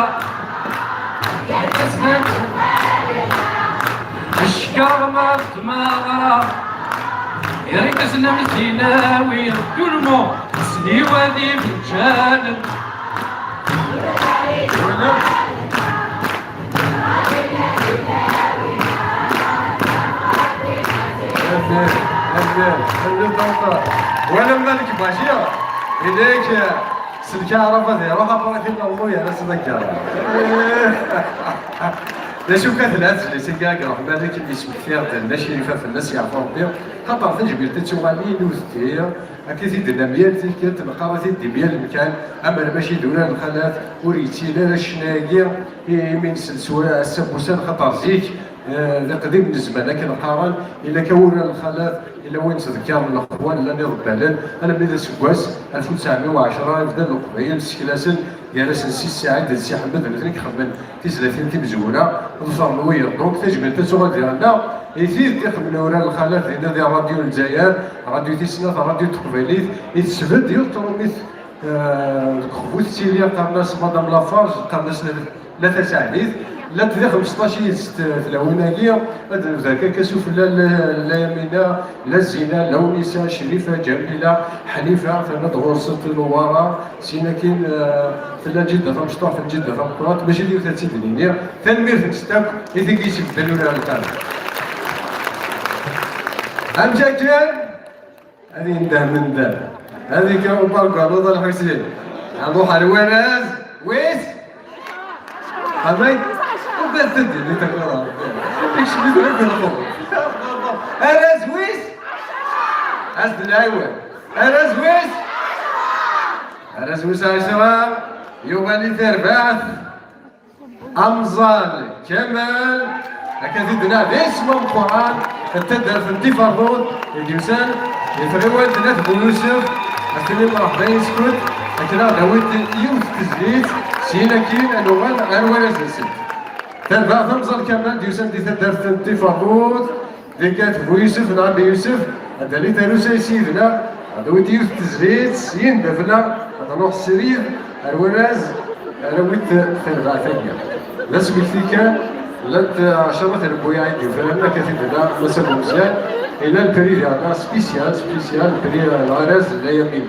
ckeṛ bab tmeɣra, irkasen am tilawin, tout le monde, sniwa d ifenǧalen. Azal, azal, azal, ṭaṭa. Wala Malik Bacir, ilek, s lkaɛrab ad iruḥ, après il-, Allah yerra-s d agar. D acu kan, tella tezlit-agi, ad iruḥ Malik, ad d-yesmekti-aɣ-d Nna Crifa, fell-as yeɛfu Rebbi, xaṭer tajmilt ad tuɣal i nutenti. Akka i t-id-nna myal tikkelt, neqqar-it-id di myal mkan, amer mačči d urar n lxalat, ur yettili ara ccna-agi, i, imi nsell s wa-, ass-a n wussan, xaṭer zik, eh, d iqdim n zzman akken qqaren, illa kan urar n lxalat, illa win ttḍekkaren lexwan llan iḍebbalen, alammi d aseggas alef u tesɛemya u ɛecṛa, ibda Leqbayel ssekl-asen, gar-asen Si Ssaɛid d Si Ḥmed, d nutni i ixemmen tizlatin timezwura, ḍefren wiyaḍ. Donc, tajmilt ad tuɣal diɣenna i tid ixemmen urar n lxalat dinna di Radyu n Lezzayer, Radyu Tis Snat, Radyu Teqbaylit, i tesbedd yiwet trumit, eh, deg uxbu tettili, qqaren-as Madame Lafarge, qqaren-as la, la Tasaɛdit. Llant di xmesṭac yid-s t-, tlawin-agi, ad nebder kan s ufella la, la Yamina, la Zina, la Unisa, Crifa, Ǧamila, Ḥnifa, terna-d ɣur-sent Newwara, Sin akin, eh, tella ǧidda tamecṭuḥt d ǧidda tameqqrant, mačči d yiwet ad tt-id-nini. Tanemmirt-nsent akk i tigi yesbedden urar n lxalat. Amek akken? Ad yendeh mendeh. Ad ikker ubargaluḍ a Lḥusin. Ad nruḥ ar warraz wis. Xamay? Ugar teddi di takura. Ikcem-it deg lxur. Arraz wis? As-d lɛiwan. Arraz wis? Arraz wis ɛecṛa, yuɣal i terbaɛt, Amẓal Kamal, akka t-id-nna d isem ameqqran n taddart n Tiferrut i d-yusan di tɣiwant n At Buyusef, ad tili mreḥba yes-kent, akken ad d-awint yiwet n tezlit, syin akkin ad nuɣal ɣer warraz-nsent. Tarbaɛt Amẓal Kamal d-yusan di taddart n Tiferrut, Deg At Buyusef n Ɛemmi Yusef, ad d-ali tarusa i Sidna, ad d-awit yiwet n tezlit, syin d afella, ad nruḥ srid ar warraz, ar awit tarbaɛt-agi. D asmekti kan, llant ɛecra trebbuyaɛ i d-yufraren, akka t-id-nna Mass Abu Mezyan, ila lpri diɣen spécial, spécial, lpri n warraz n Layamin.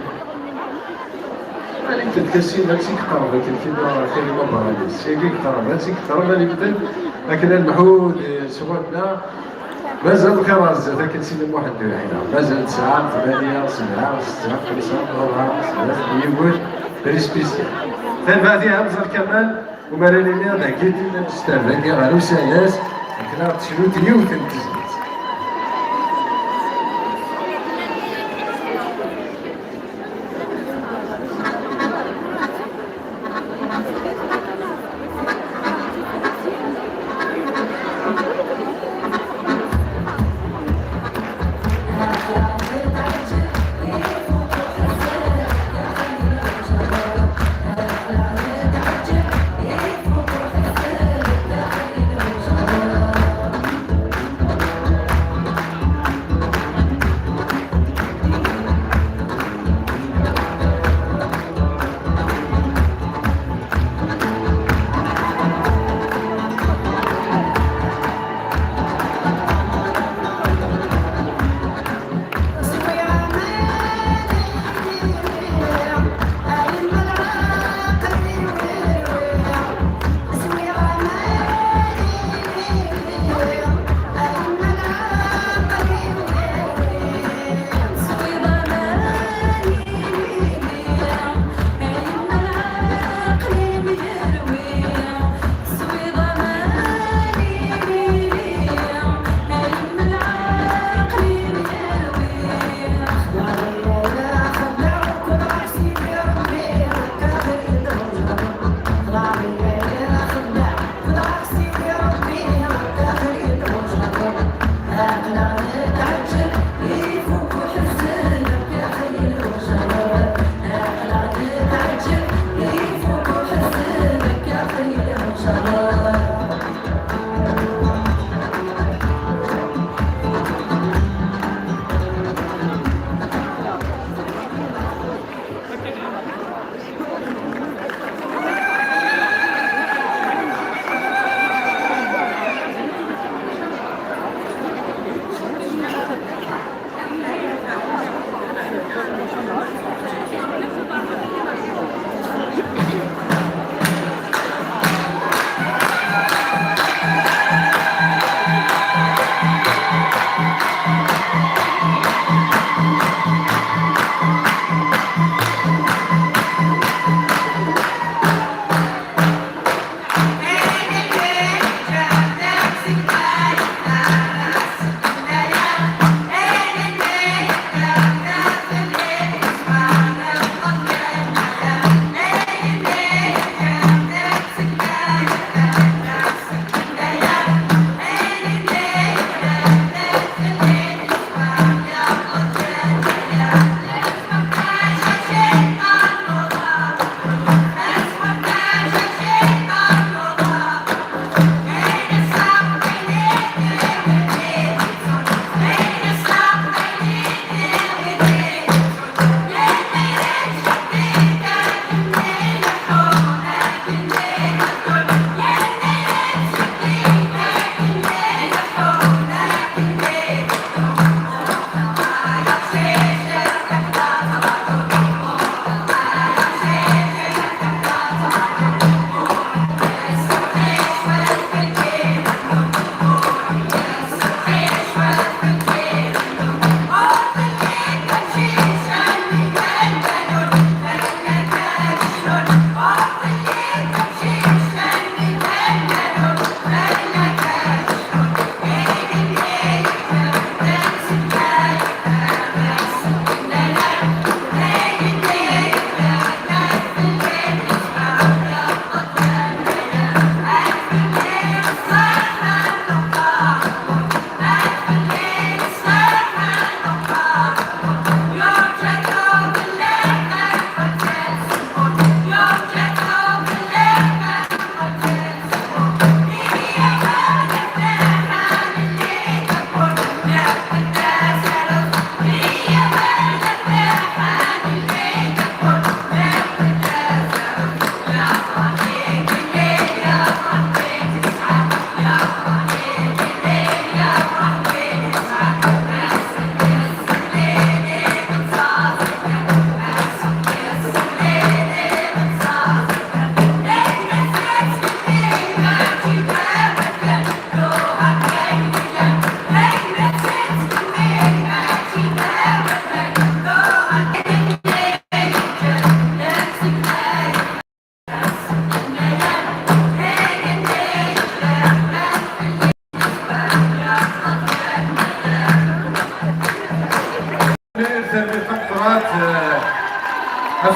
Alim-d kasi, ansi yeqreb akken kima Karima Baranis. Yagi yeqreb, ansi yeqreb alim-d akken ad nḥud, eh, s wanna. Mazal lxir ar zdat akken Sidi Muḥend Uyeḥya. Mazal tesɛa, tmanya, sebɛa, setta, xemsa, rebɛa, setta, yiwet, brisbisi. Tarbaɛt-iha Amẓal Kamal. Umar ad nini dagi, s tardagi ɣer usalas, akken ad ɣ-d-tecnut yiwet n tezlit.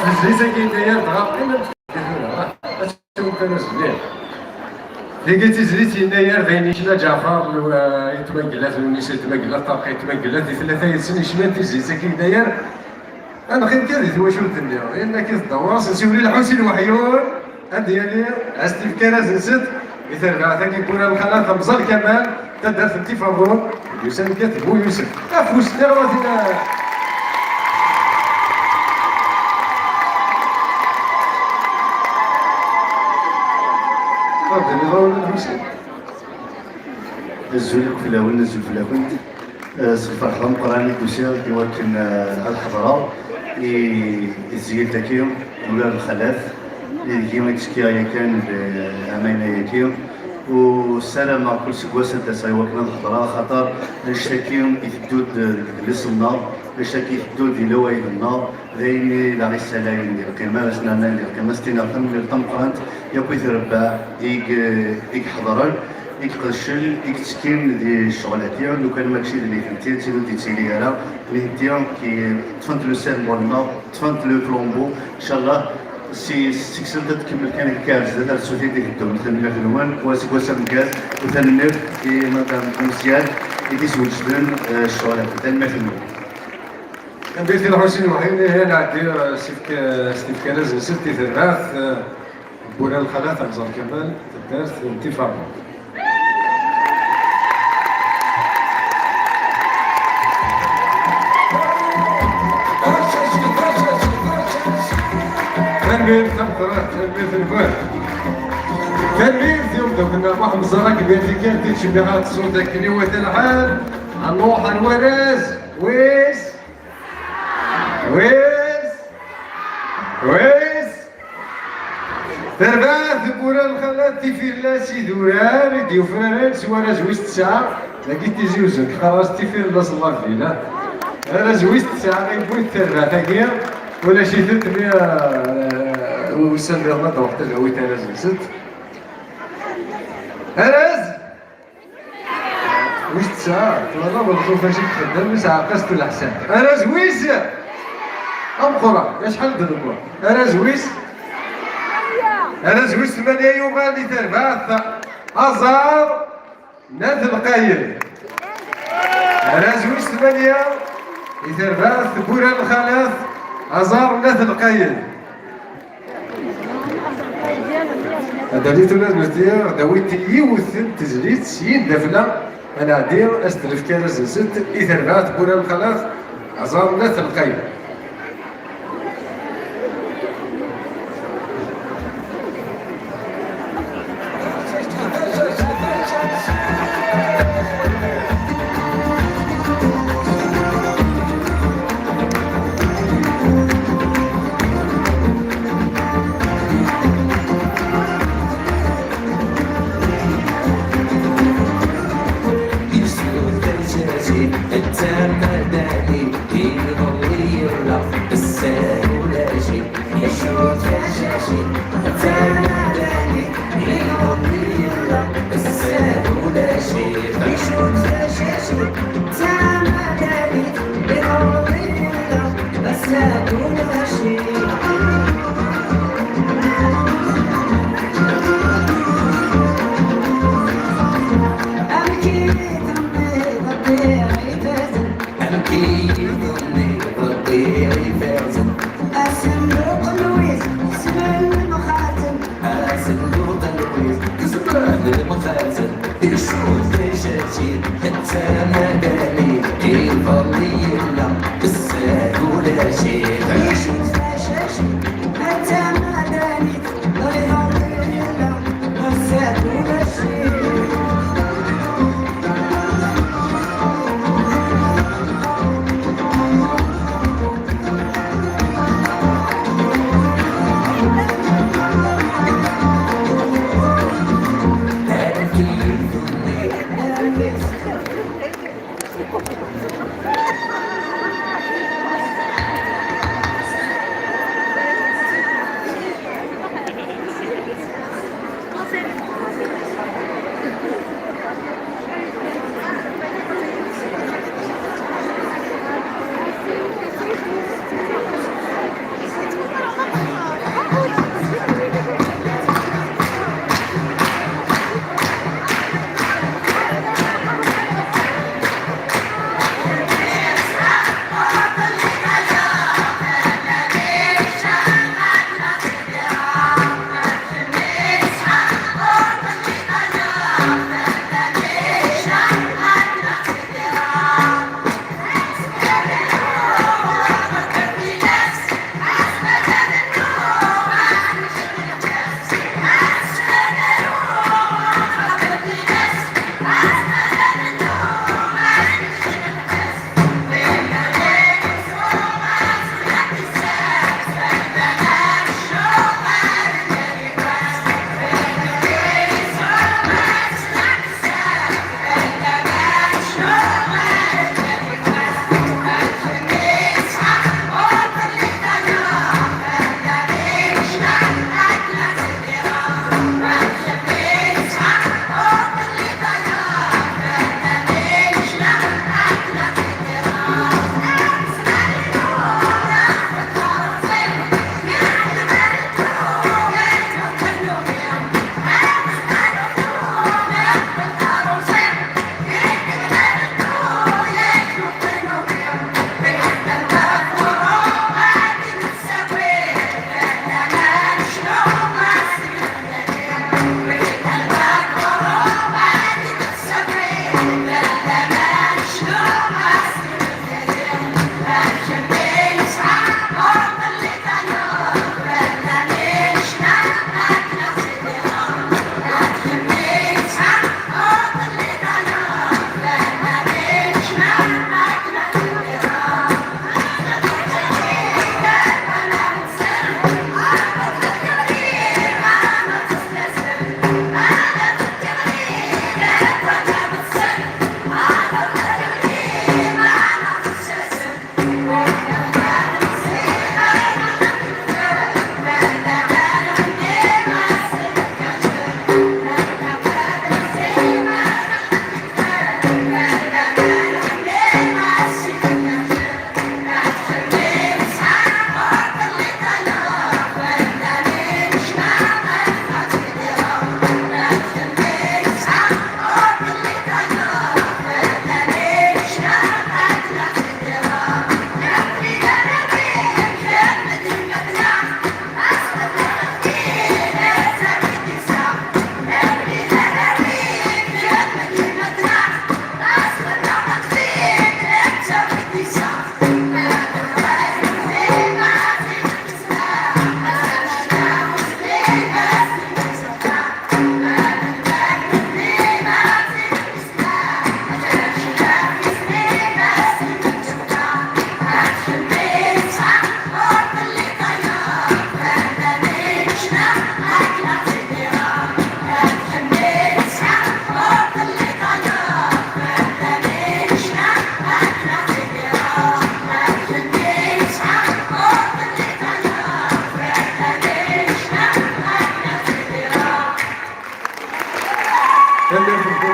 Tizlit-agi yenna-yar dɣa qqimen tura, ah, ad tewwem kan azebli. Tagi d tizlit yenna-yar d ayen yecna Ǧaɛfar, eh, i tmagellat, Lewnis i tmagellat, Ṭarq i tmagellat, di tlata yid-sen yecnan tizlit-agi yenna-yar. Ad nqim kan di twacult-nni, ayen akka tedda ɣur-s, nsiwel i Lḥusin Weḥyun, ad d-yali, ad s-t-ifk arraz-nsent, i terbaɛt-agi n Buran Lxalat, Amẓal Kamal, taddart n Tiferrun, d-yusan kan d Bu Yusef. Afus, tiɣratin, a- Tfaddel, iḍarren n Lḥusin. Azul akk fell-awen, azul fell-akent. Eh, s lferḥ d ameqqran i d-usiɣ i wakken, eh, ad ḥeḍreɣ i, i tezyirt-agi, Buran Lxalat, ideg i ttekkiɣ yakan, eh, amayna-agi, u ssarameɣ kul seg wass ad d-aseɣ i wakken ad ḥeḍreɣ, axaṭer annect-agi iteddu-d deg yidlisen-nneɣ, annect-agi iteddu-d di lawayen-nneɣ, d ayen i la ɣ-issalayen di lqima, ara s-nernan di lqima, s-tiniɣ tanemmirt tameqqrant yakk i trebbaɛ i g-, i iḥeḍren, i iqedcen, i yettekkin di ccɣel-agi, lukan mačči d nitenti, d tin ur d-yettili ara, nitenti ki ṭṭfent le symbole-nneɣ, ṭṭfent le flambeau, ncallah, si, seg-sent ad tkemmel kan akka ar zdat, ar tsutin i teddun. Tanemmirt-nwen, wa seg wass ameggaz, u tanemmirt i Madame Amsyan i d-isweǧden, eh, ccɣel-agi. Tanemmirt-nwen. Tanemmirt i Lḥusin Weḥyun, ihi ad nɛeddi, eh, s-ifk-, eh, s-nefk arraz-nsent i terbaɛt, eh, Buran Lxalat, Amẓal Kamal, taddart n Tiferrun. Tanemmirt tameqqrant, tanemmirt-nwen. Tanemmirt i umeddakel-nneɣ Muḥemmed Ẓerra, tanemmirt i kan, ttcemmiḥeɣ ṣṣut akken iwata lḥal. Ad nruḥ ar warraz wis Wis, wis. Terbaɛt Buran Lxalat, Tifirellas Idurar i d-yufraren s warraz wis tesɛa. Dagi Tizi Uzzu, teqqar-as Tifirellas n la ville, ah. Arraz wis tesɛa i yewwin terbaɛt-agi, ulac-itent mi, eh, ussan nniḍen ad d-ruḥ tadawit arraz-nsent. Arraz! Wis tesɛa, twalaḍ lxuf acu i ixeddem, wis ɛeqqas-t leḥsan. Arraz wis! Ameqqran, acḥal d lmuṛ. Arraz wis? Arraz wis tmanya yuɣal di terbaɛt Aẓar n At Lqayen. Arraz wis tmanya di terbaɛt Buran Lxalat, Aẓar n At Lqayen. Ad d-ali tura nutni, ad d-awint yiwet n tezlit s yindafla, ad nɛeddi, ad s-d-nefk arraz-nsent i terbaɛt Buran Lxalat, Aẓar n At Lqayen.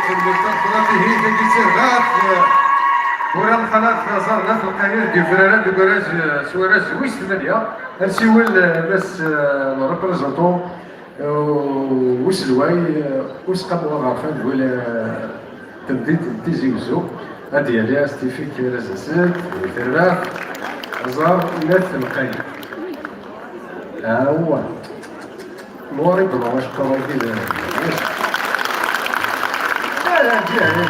Tura tihi tagi d tarbaɛt, eh, ura lxalat aẓar n At Lqayer d Yufraren deg warraz, eh, s warraz wis tmanya. Ad nsiwel, eh, Mass, eh, le représentant, eh, uselway, eh, Useqqamu Aɣerfan deg wala, eh, temdint n Tizi Wezzu. Ad d-yali, ad s-t-ifk arraz-nsen, tarbaɛt, aẓar n At Lqayer. Awwa. Noir et blanc, je crois qu'il est. Ah, là, bien, hein.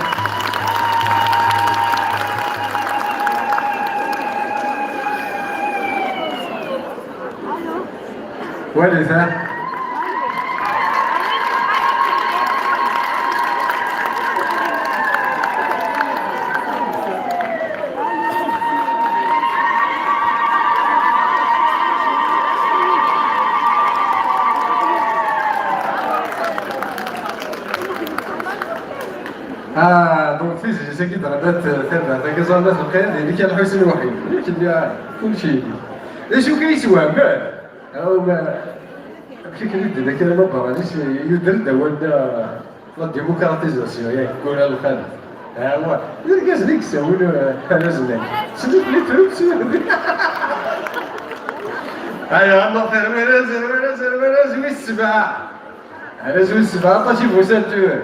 What is that? Ah, donc, tizlit-agi d-ɣadat, eh, tarbaɛt-agi ẓẓallat lqayad, yili kan Lḥusin Waḥid. Yak, ah, kulci. D acu kan yeswehmen? Aw, ma, amek akken i d-tenna Kra Mabaran, yuder-d awal-nni, la démocratisation, yak, tura lxalat. Awa, d irgazen i yessawlen, eh, arrazen-agi. Slit les troupes. Aya, Allah xir, arraz, arraz, arraz, arraz wis sebɛa. Arraz wis sebɛa, aṭas i busan tura.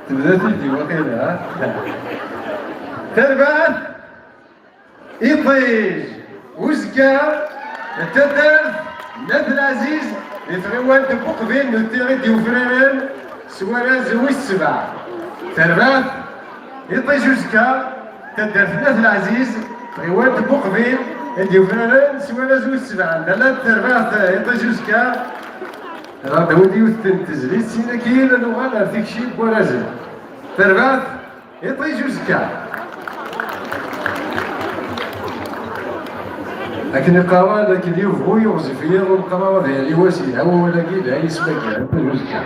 Tebda tidi waqila, ha? Tarbaɛt, iṭij, uzekka, n taddart n At Leɛziz, di tɣiwant n Buqbil n Tiɣi d-yufraren, s warraz wis sebɛa. Tarbaɛt, iṭij uzekka, taddart n At Leɛziz, tɣiwant n Buqbil, i d-yufraren s warraz wis sebɛa. Llant tarbaɛt, iṭij uzekka, rad awid yiwet n tezlit, sin akkin ad nuɣal ar tikci n warrazen. Tarbaɛt, iṭij uzekka. Akken iqqaren, akken yebɣu yiɣzif yiḍ, ur neqqar ad yali wass yelha wawal-agi, yelha yisem-agi, iṭij uzekka.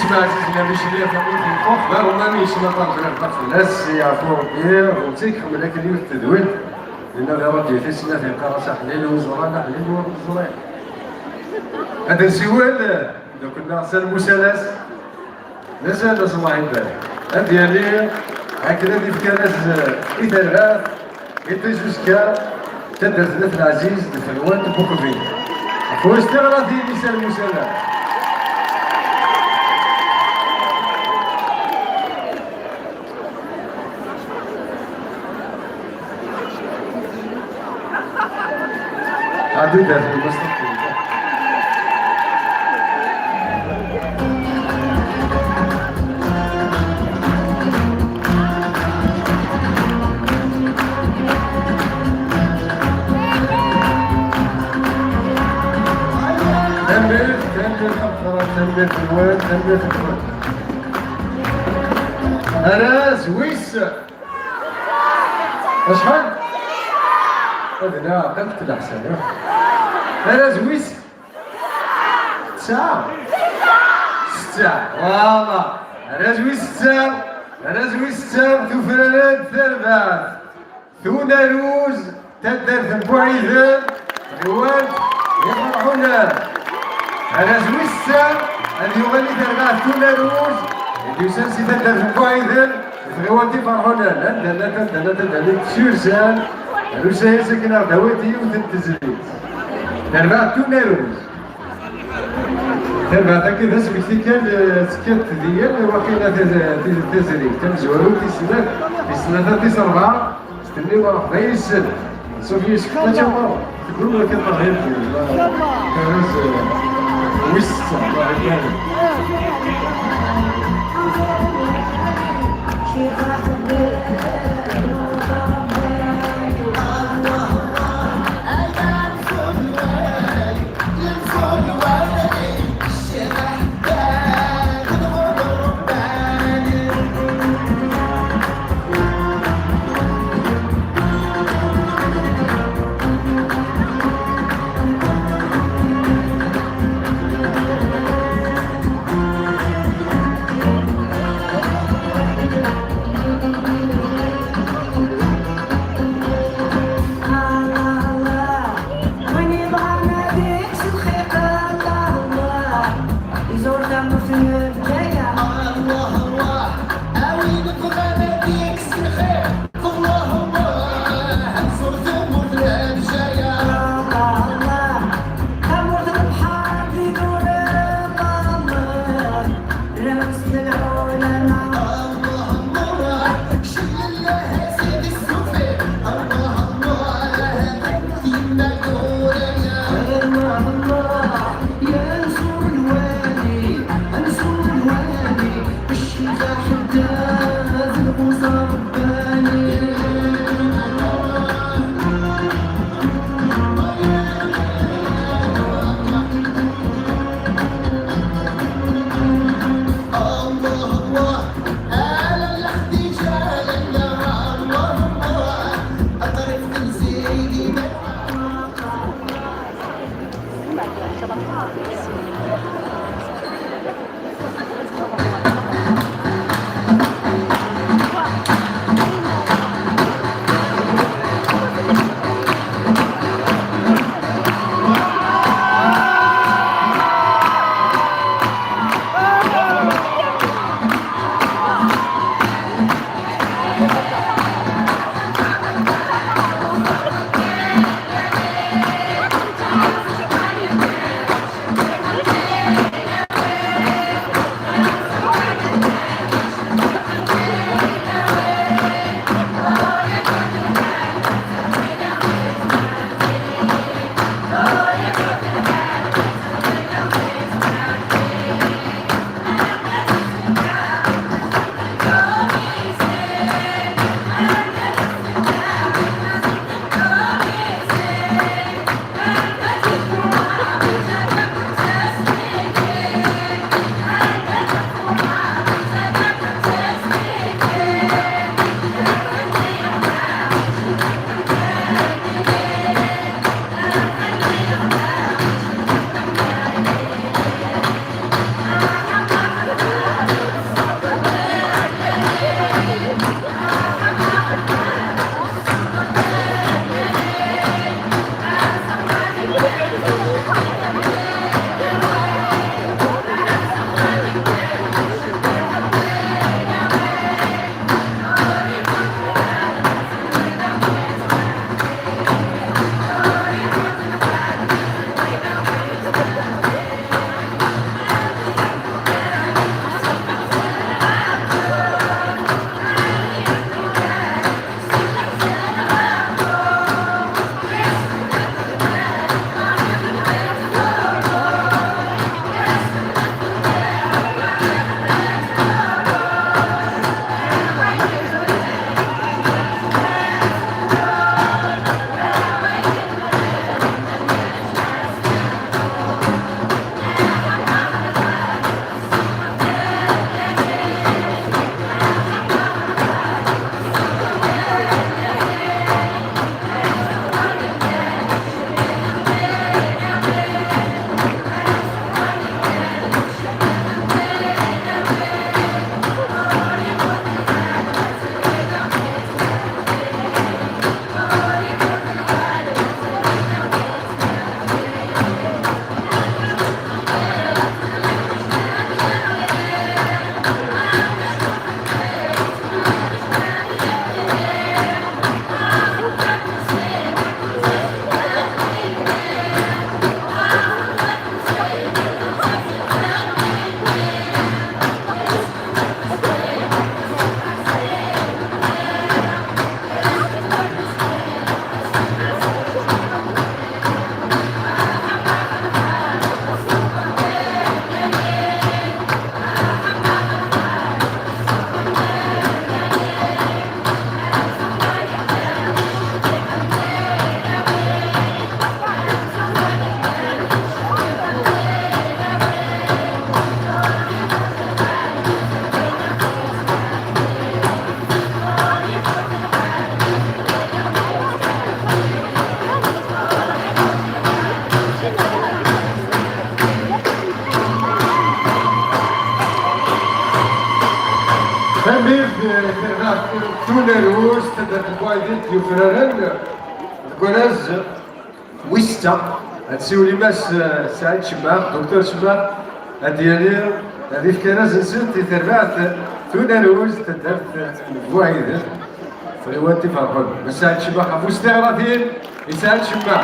Ɛziz Lamic-nni tamurt n Lqux, d aṛumani yesnaṭar bnadem fell-as, yeɛfu Ṛebbi, d netta i iḥemmel akken yiwet n tedwilt. Dinna di ṛṛadyu tis snat yeqqar-as: "Aḥlil uẓran, aḥlil ur neẓri." Ad nsiwel d akk-nneɣ Sal Musalas. D azal, ṣṣbeḥ ibarek. Ad yali akken ad ifk arraz i terbaɛt, i ṭizuska, taddart n At Leɛziz, d tɣiwant n Buqbil. Ɣef wayes tiɣratin i Sal Musalas. Ɛeddi-d ar tmest. Tanemmirt, tanemmirt a Mexraf, tanemmirt-nwen, tanemmirt-nwen. Arraz wis acḥal? Ad neɛqel leḥsab. Arraz wis tesɛa? Setta. Voilà. Arraz wis setta. Arraz wis setta, tufrar-d tarbaɛt. Tunaruz, taddart n Buɛiden, tɣiwant Iferḥunen. Arraz wis setta, ad yuɣal i terbaɛt Tunaruz, i d-yusan si taddart n Buɛiden, tɣiwant Iferḥunen. Anda llant, anda llant, anda llant, s yusan, ar usayes akken ad aɣ-d-awint yiwet n tezlit. Terbaɛt Tunaruz. Tarbaɛt-agi d asmekti kan, eh, tekkat di yal waqila taz-, taz-, tazrigt tamezwarut, tis snat, tis tlata, tis rebɛa, s tenniḍ ṛeḥba yes-sen. Ṣufi yessefk mačči meṛṛa. Tewwi wakka ṭahyir, eh, arraz, eh, wis setta, Allah ibarik. Unerwes, taddart n Buɛidit yufraren deg warraz wis setta. Ad siwel i Mass, eh, Saɛid Cemmax, Docteur Cemmax, ad d-yali, ad yefk arraz-nsent i terbaɛt Tunerwes, taddart n Buɛidit. Friwat iferqen. Mass Saɛid Cemmax ɣef wis tiɣratin. Isɛa ccemma.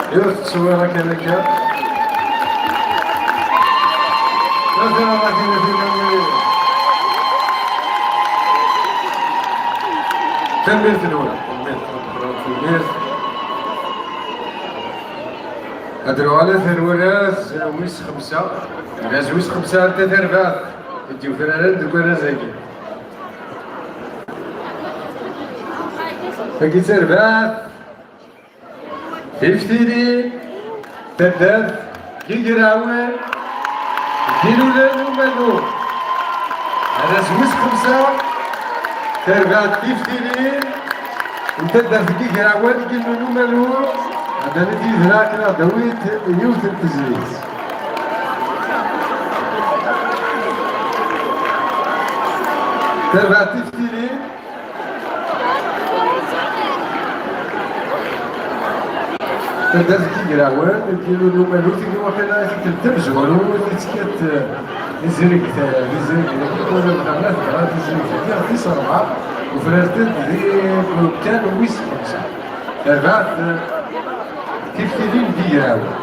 Yiwet n tteswira kan akka. Ata ɣatin a tinawin. Tanemmirt-nwen. Tanemmirt. Tanemmirt. Ad nuɣal ar warraz wis xemsa. Arraz wis xemsa, anta tarbaɛt i d-yufraren deg warraz-agi? Tagi d tarbaɛt tiftilin, taddart n Yigrawen, d Ilulan Umalu. Arraz wis xemsa, tarbaɛt tiftilin n taddart n Yigrawen, Ilulan Umalu. Ad d-nini yid-neɣ akken ad d-awit yiwet n tezlit. Tarbaɛt tiftilin. Taddart n Yigrawen, Ilulan Umalu, tigi waqila i tikkelt tamezwarut i tekkat, eh, tizrigt, eh, tizrigt, wala lxalat, dɣa tizrigt-agi tis rebɛa, ufraren-d di umkan wis xemsa. Terbaɛt, eh, tiftilin n Yigrawen.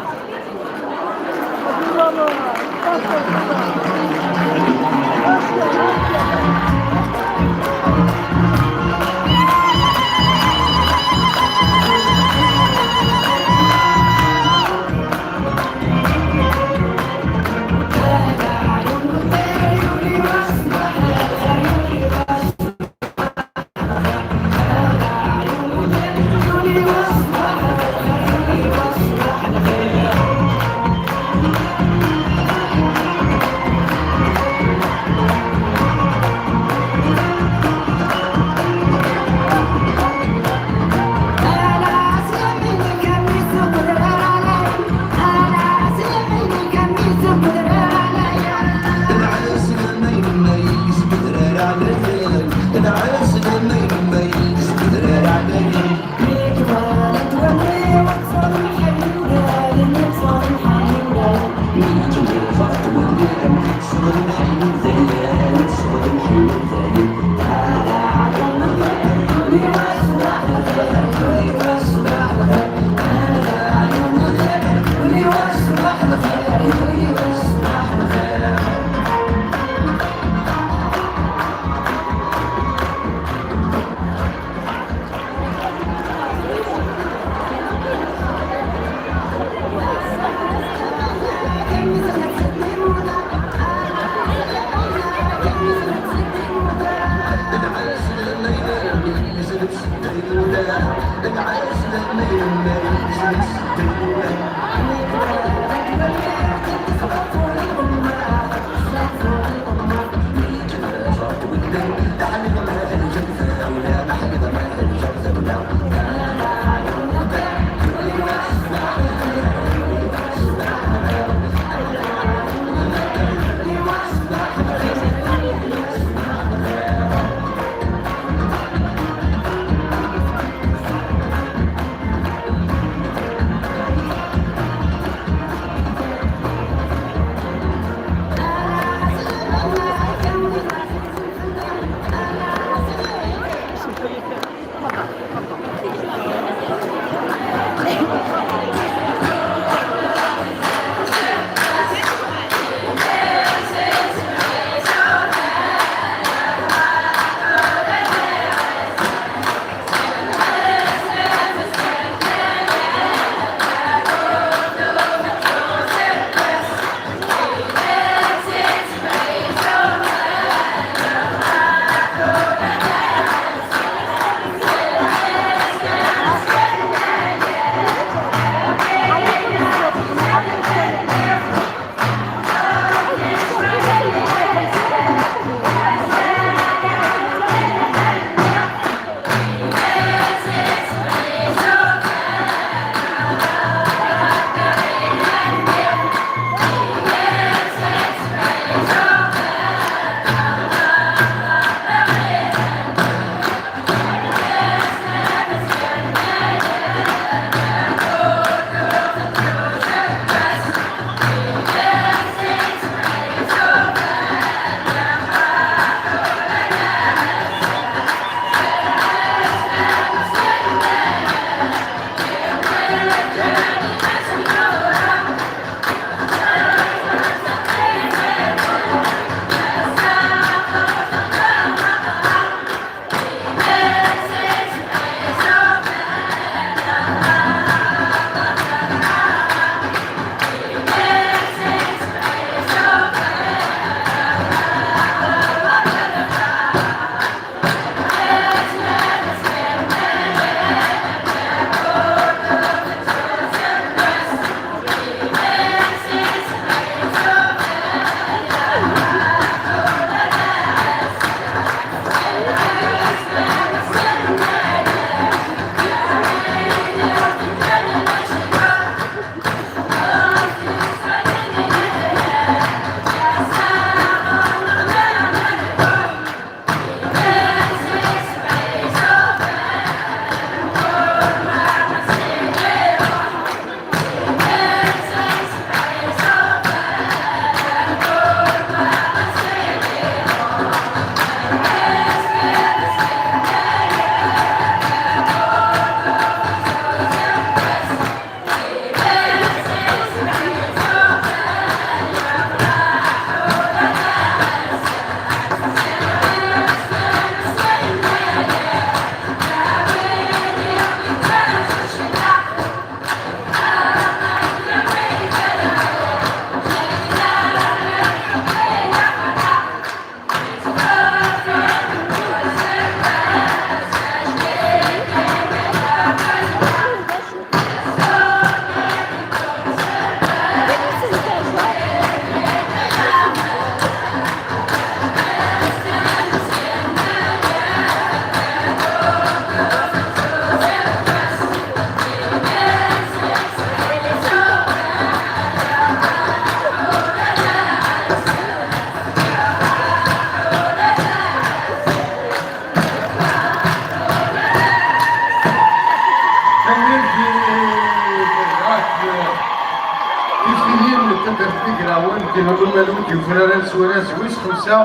Imalumalu d-yufraren s warraz wis xemsa,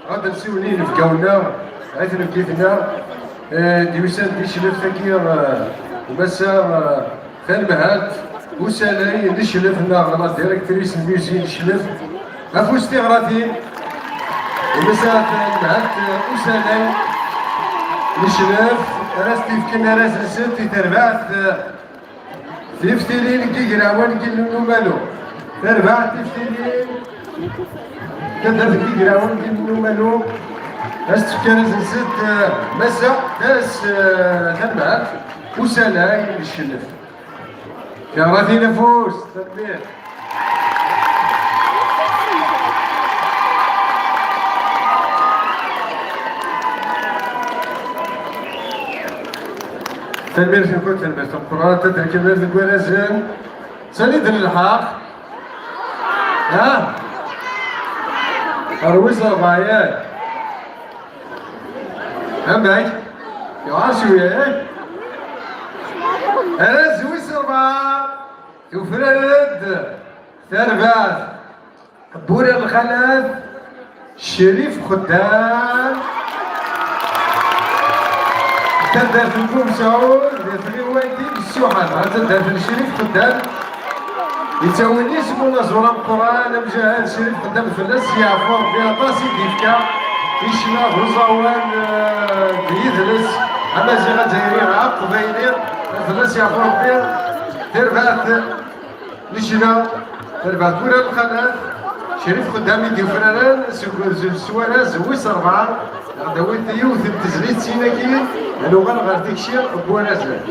ɣad nsiwel i yinebgawen-nneɣ, ay tnebgit-nneɣ, eh, d-yusan di Clef tagi, eh, Massa, eh, Tanemhalt usalay n Clef neɣ la directrice n musée n Clef, afus tiɣratin i Massa Tanemhalt usalay n Clef, ara s-t-ifken arraz-nsent i terbaɛt, eh, Tiftilin n yigrawen n Yillu n Umalu. Terbaɛt tiftilin, taddart n yigrawen n Yillu n Umalu. Ad s-tefk arraz-nsent, eh, Massa, tas, eh, Tanemhalt usalay n Clef. Tiɣratin afus, tanemmirt. Tanemmirt-nkent, tanemmirt tameqqrant, ad d-nkamel deg warrazen. Sani d-nelḥaq? Ha? Ɣer wis ṛebɛa, yak? Amek? Yewɛer cwiya, yak? Arraz wis ṛebɛa, tufrar-d tarbaɛt. Bura lxalat, Crif Xeddam. Taddart n Bumsaɛud, di tɣiwant i Msuḥan, ɣer taddart n Crif Xeddam. Yettawin isem unaẓur ameqqran, amjahad Crif Xeddam, fell-as yeɛfu Ṛebbi aṭas i d-yefka i ccna d uẓawan, eh, d yidles, amaziɣ azzayri, aqbayli, fell-as yeɛfu Ṛebbi. Tarbaɛt Lecna, terbeɛ tura lxalat, Crif Xeddam i d-yufraren seg, seg warraz wis ṛebɛa, aɣ-d-awit yiwet n tezlit sin-agi, ad nuɣal ɣer tikci n warrazen.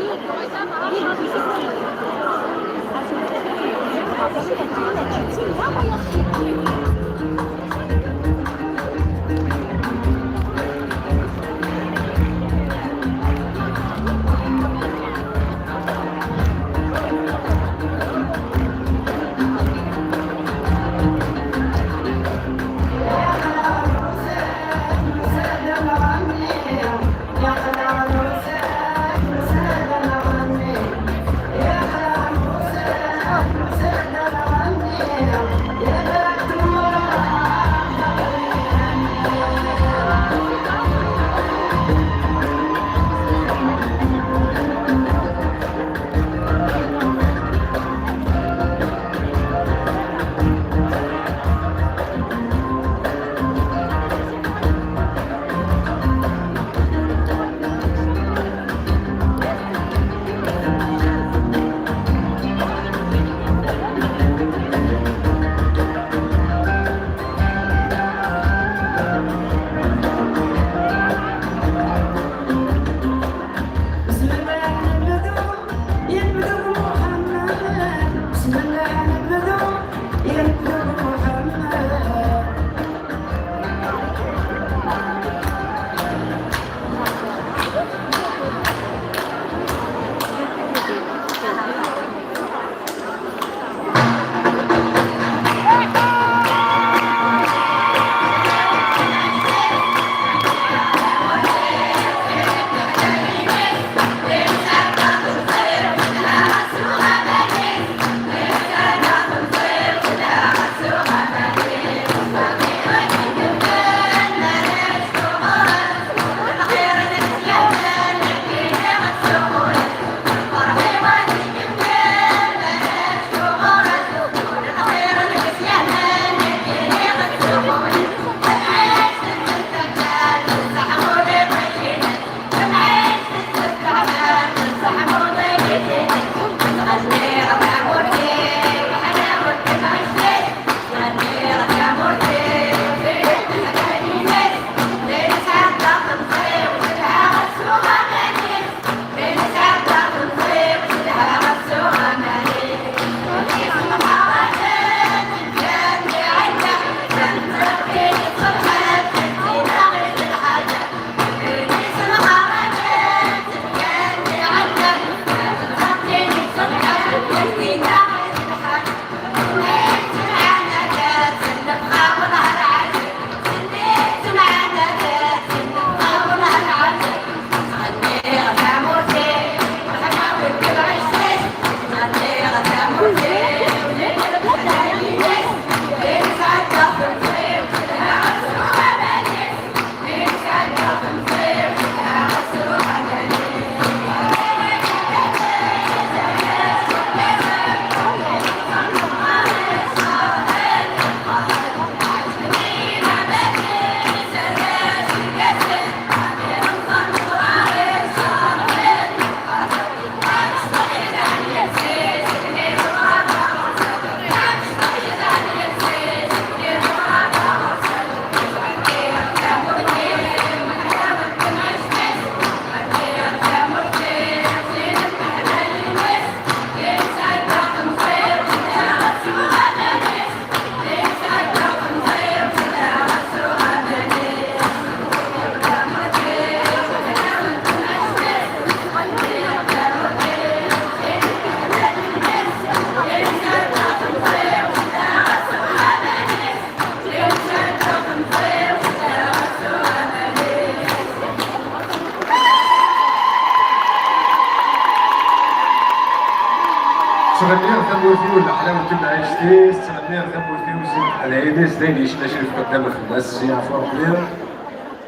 Ttɣenniɣ tamurt-iw, leḥlaw n temɛict-is, ttɣenniɣ tamurt-iw, zzin teqlɛin-is, d ayen yecna crif qaddam fell-as, yeɛfu Rebbi.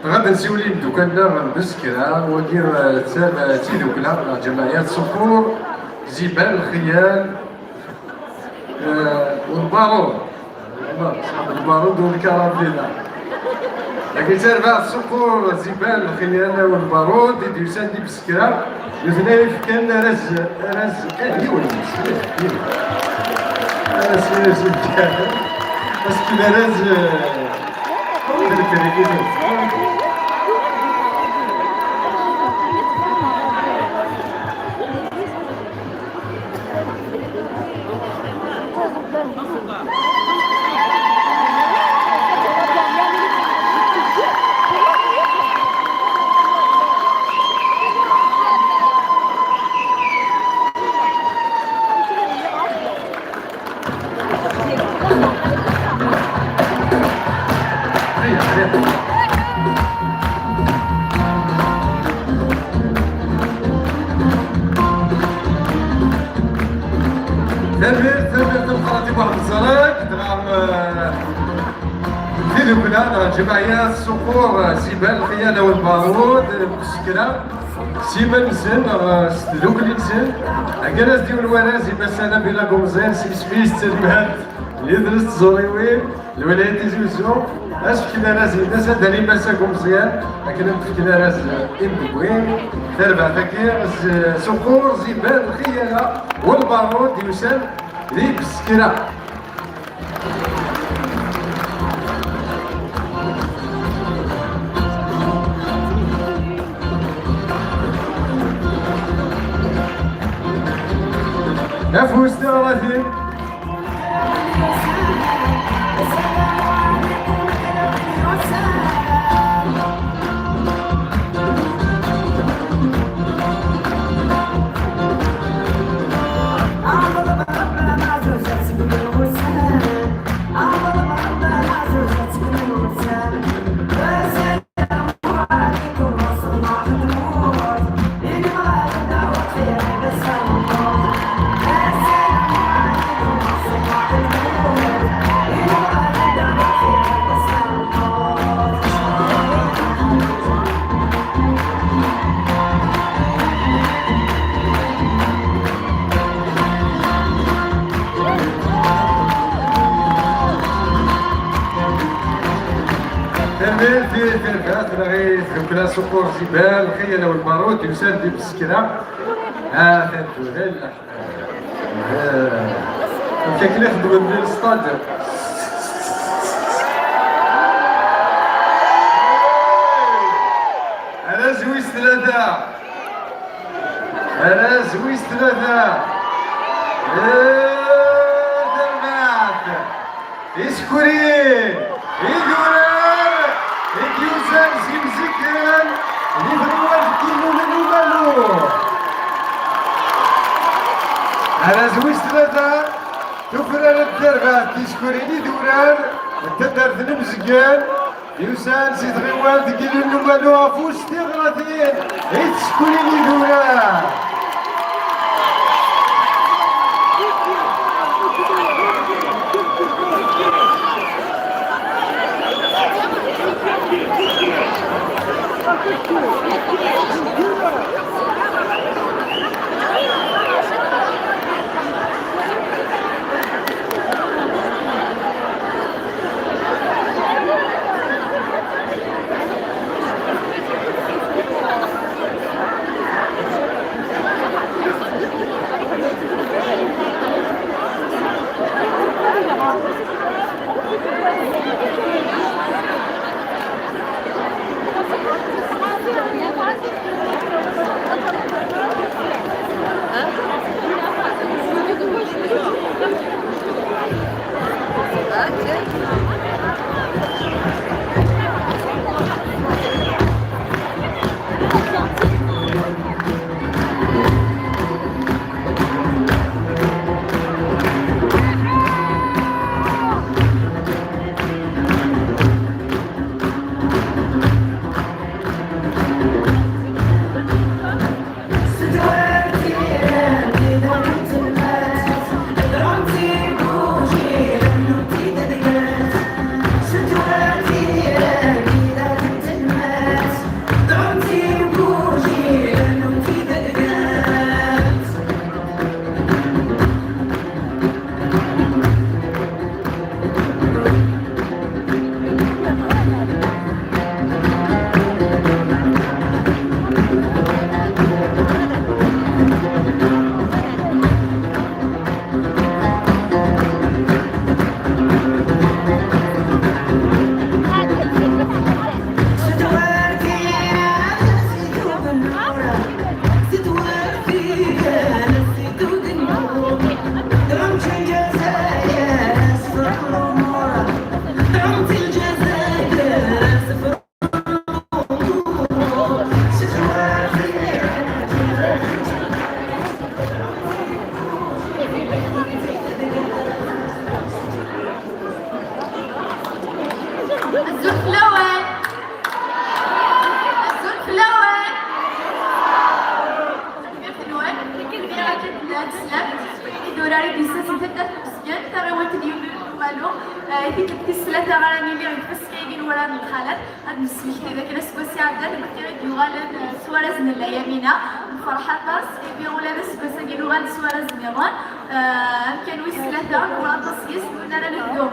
Dɣa ad nsiwel i imeddukal-nneɣ n Beskra, wagi, eh, d tar-, d tidukla neɣ ǧamaɛyat Suqur, Ziban Lxiyal, eh, Lbarud. Ṣaḥeb Lbarud u lkarabina. Dagi d tarbaɛt Suqur, Ziban Lxiyal u Lbarud, i d-yusan di Beskra. Nutni ay yefkan arraz, arraz, eh, yiwen, yiwen. Arraz, arraz, arraz, arraz, eh, Tanemmirt, tanemmirt i Mexrati Muḥend Ẓerreg, dɣa, eh, tidukla neɣ lǧemɛiyya Suqur, eh, Ziban Lxiyal u Lbarud, eh, Beskra. S yiman-nsen, neɣ s tdukli-nsen, heggan-as-d yiwen warraz i Mass Anabila Gumẓiyan, s yisem-is d tazmert n yidles d tẓuriwin, lwilaya n Tizi Uzzu, ad s-fken arraz-ines, ad d-anin Mass Agumẓiyan, akken ad d-fken arraz i imdewwin, tarbaɛt-agi, s-, Suqur, Ziban, Lxiyala, u Lbarud, yusan di Beskra. Afus tiɣratin. Tanemmirt i terbaɛt neɣ i tdukla Suqur Ziban, Lxiyala u Lbarud, yusan di Beskra. Ah, atan tura. Ah, amek akken i xeddmen di lestad. Arraz wis tlata. Arraz wis tlata. Eh, terbaɛt. Tisekrin, idurar i d-yusan s yimzikken di tɣiwant n Yillulen Umalu. Arraz wis tlata, tufrar n terbaɛt tisekrin idurar n taddart n Umzeggan, yusan si tɣiwant n Yillulen Umalu, afus tiɣratin i tsekrin idurar. Akken d-nnan teslam, idurar i d-yessasen taddart n Mezgen, taɣiwant n Yumru n Umalu, eh, i tikkelt tis tlata ara nili deg ufaskay-agi n wurar n lxalat, ad nesmekti d akken aseggas iɛeddan d netta i d-yuɣalen, eh, s warraz n Layamina, nferḥ aṭas, imi ula d aseggas-agi nuɣal s warraz nniḍen, eh, amkan wis tlata, newweṛ aṭas yes, win ara nebdu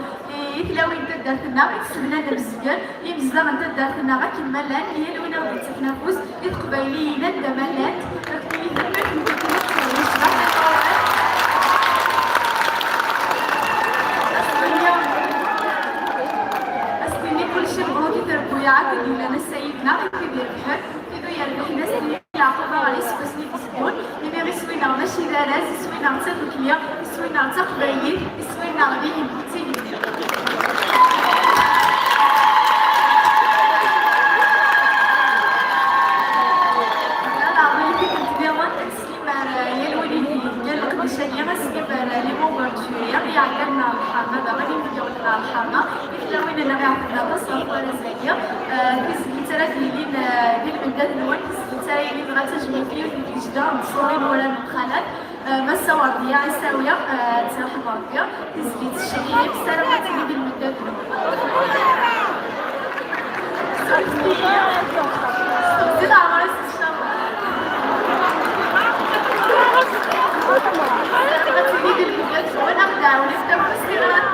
i tlawin n taddart-nneɣ i yesseblan Mezgen, imezdaɣ n taddart-nneɣ akken ma llan, yal win i ɣ-d-yettafen afus, i teqbayliyin anda ma llant, ad ttili taddart n taddart-nneɣ. Ad s-tini, ad s-tini kullec mebruk i trebbuyaɛ akken yellan ass-a yid-neɣ, i tid irebḥen, tid ur yerbiḥen ad s-tini Yeɛqub aɣer iseggasen i d-iteddun, imi iswi-nneɣ mačči d arraz, iswi-nneɣ d tadukli, iswi-nneɣ d taqbaylit, iswi-nneɣ d igenni, d tigetti. Ala, ɣur-i tikkelt nniḍen, teslim ar, eh, yal win i d-yefkan leqdic-agi, ad teslim ar, eh, les membres du jury i iɛeggalen ar lḥerma, daɣen inebgawen n lḥerma, i tlawin-nneɣ iɛeṭṭlen aṭas ɣef warraz-agi. Eh, tizlit ara d-yilin, eh, di lmendad-nwen, tizlit ara yilin dɣa d tajmilt i yiwet n tgejda n tẓuri n wurar n lxalat, eh, Massa Werdiya Ɛisawi, eh, ad tt-yerḥem Rebbi. Tizlit tecceḥ-iyi, ssarameɣ ad tili di lmendad-nwen. Zid ɛemṛ-is, in ca Allah. Ad tili di lmendad-nwen, ad ɣ-d-tɛawnem, tafust i ɣ-,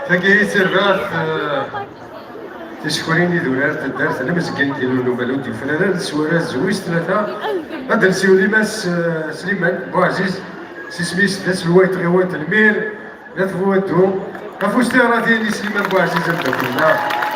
Tagi i d-terbaɛt, eh, Tisekrin idurar n taddart n Lemzeggen deg Lullumal ur d-yufrar ara s warraz wis tlata, ad d-nsiwel i Mass, eh, Sliman Buɛziz, s isem-is d aselway n tɣiwant n Lmir n At Buwaddu, ɣef ustiɛraḍ-nni n Sliman Buɛziz ameddakel-nneɣ.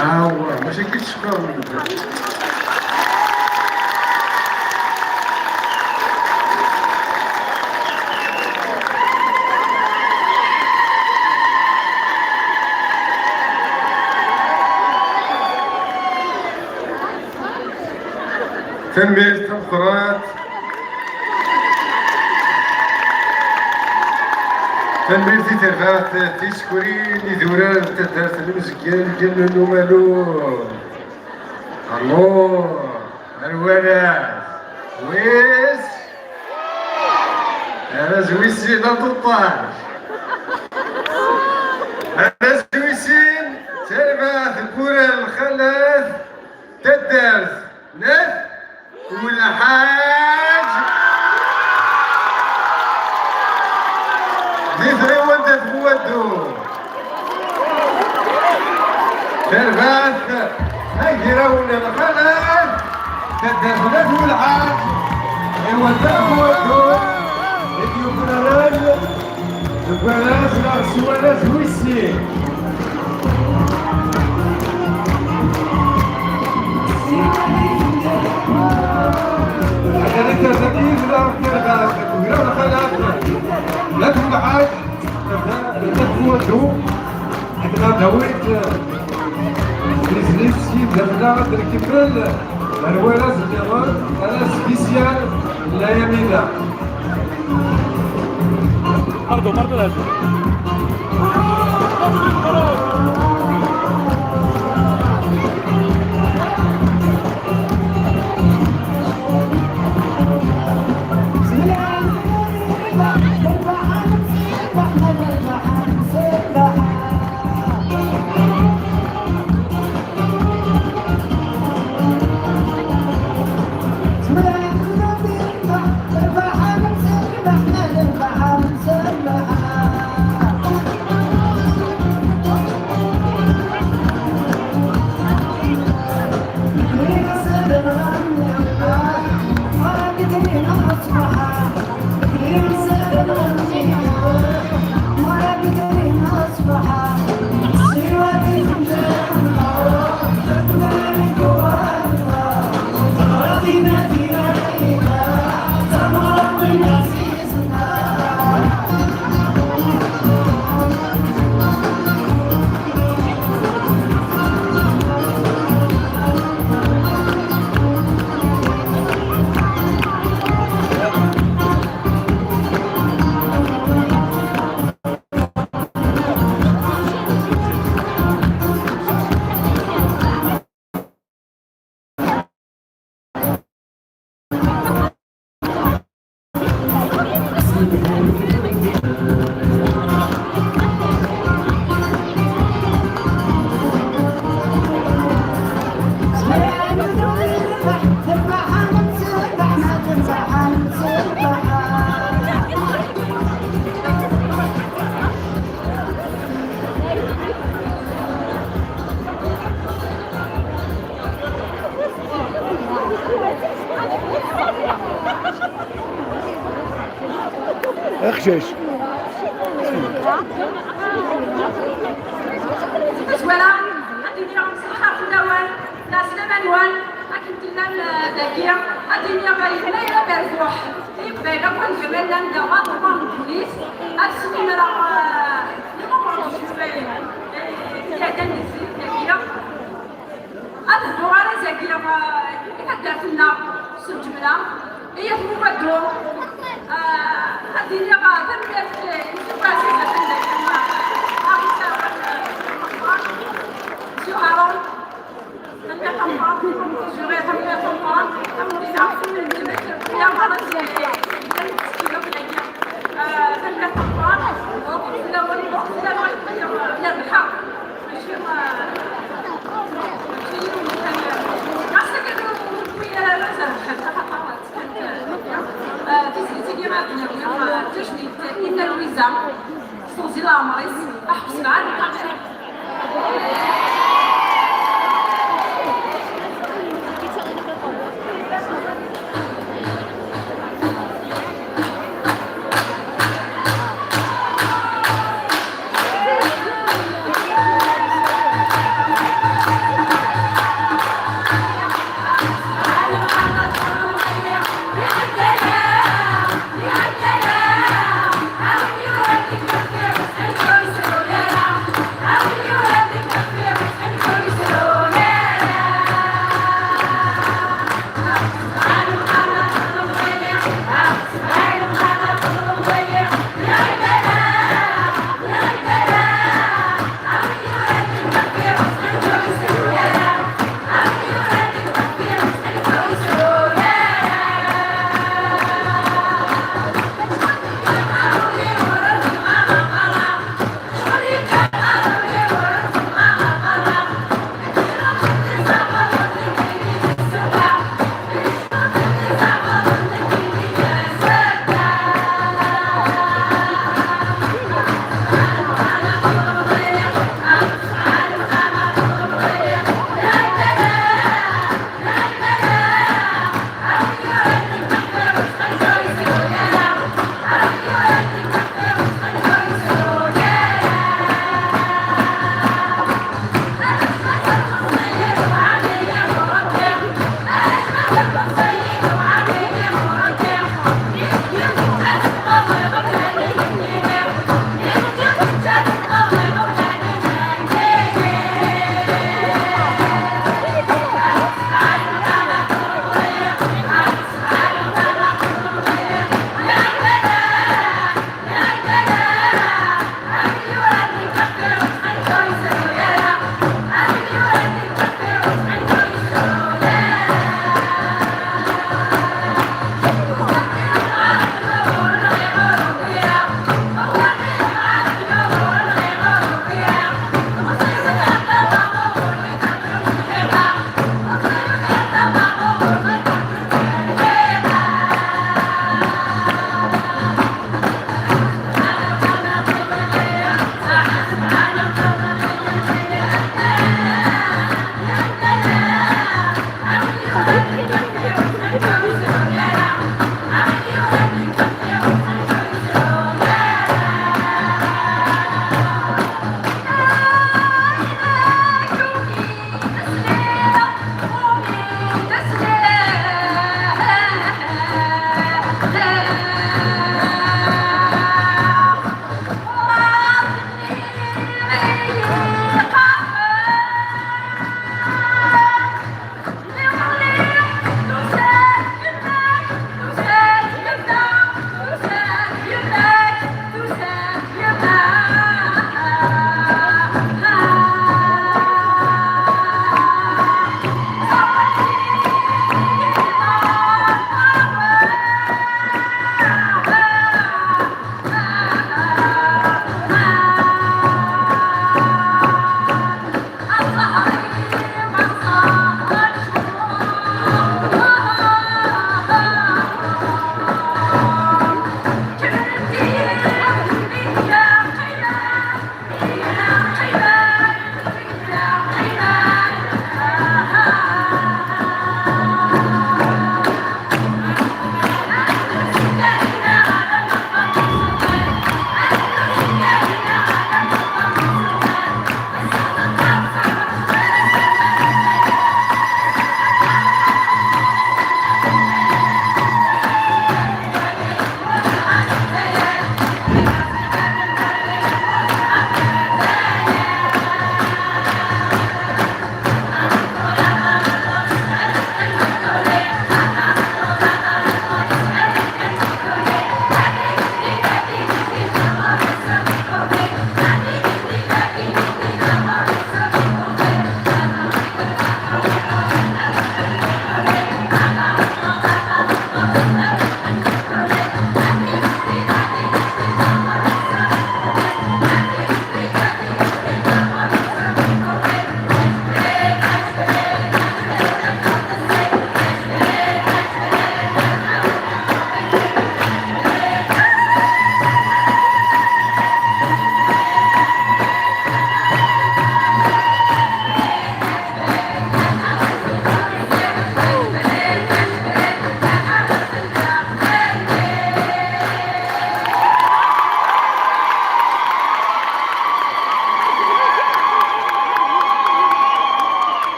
Ah, ouais, mačči kif tcekkaḍ. Tanemmirt tameqqrant. Tanemmirt i terbaɛt tisekrin idurar n taddart n Lemzeggen n Umalu. Amur, ar warraz wis, arraz wis sin d aṭuṭṭac. Arraz wis sin, terbaɛt n wurar n lxalat, taddart n At Welḥaǧ di tɣiwant n At Buwaddu. Tarbaɛt agraw n lxalat, taddart n At Welḥaǧ, tɣiwant n At Buwaddu, i d-yufraren deg warraz neɣ s warraz wis sin. Atan akken dagi tella tirga deg ugraw n lxalat, la tewlḥaǧ, la tewadu, akken ad d-awit, eh, biznis, yid-, ad d-nkemmel ar warraz nniḍen, arraz spécial n layamina. Pardon, pardon, là. Aqcic. Tazwara, ad d-iniɣ mselxir fell-awen, d ɛeslama-nwen, akken tellam, eh, dagi, ad d-iniɣ, eh, yennayer aberfuḥ i Leqbayel akk anda ma llan, d aɣaṭ n ddunit, ad snemreɣ, eh, les membres du jury, eh, i iɛeddan di zik dagi. Ad dduɣ ar azagi, eh, i taddart-nneɣ s lǧemla, i At Buwaddu. Eh, ad iniɣ, eh, tanemmirt i Yusuf Ɛziz, atan dagi, eh, aɣ-isserɣen, eh, Monsieur Haroun. Tanemmirt tameqqrant i Monsieur, tanemmirt tameqqrant, tanemmirt i Yusuf Ɛziz, eh, tanemmirt tameqqrant. Ur fell-awen, ur fell-awen, eh, Sseɣzi leɛmer-is, aḥbes mɛa lqaɛa.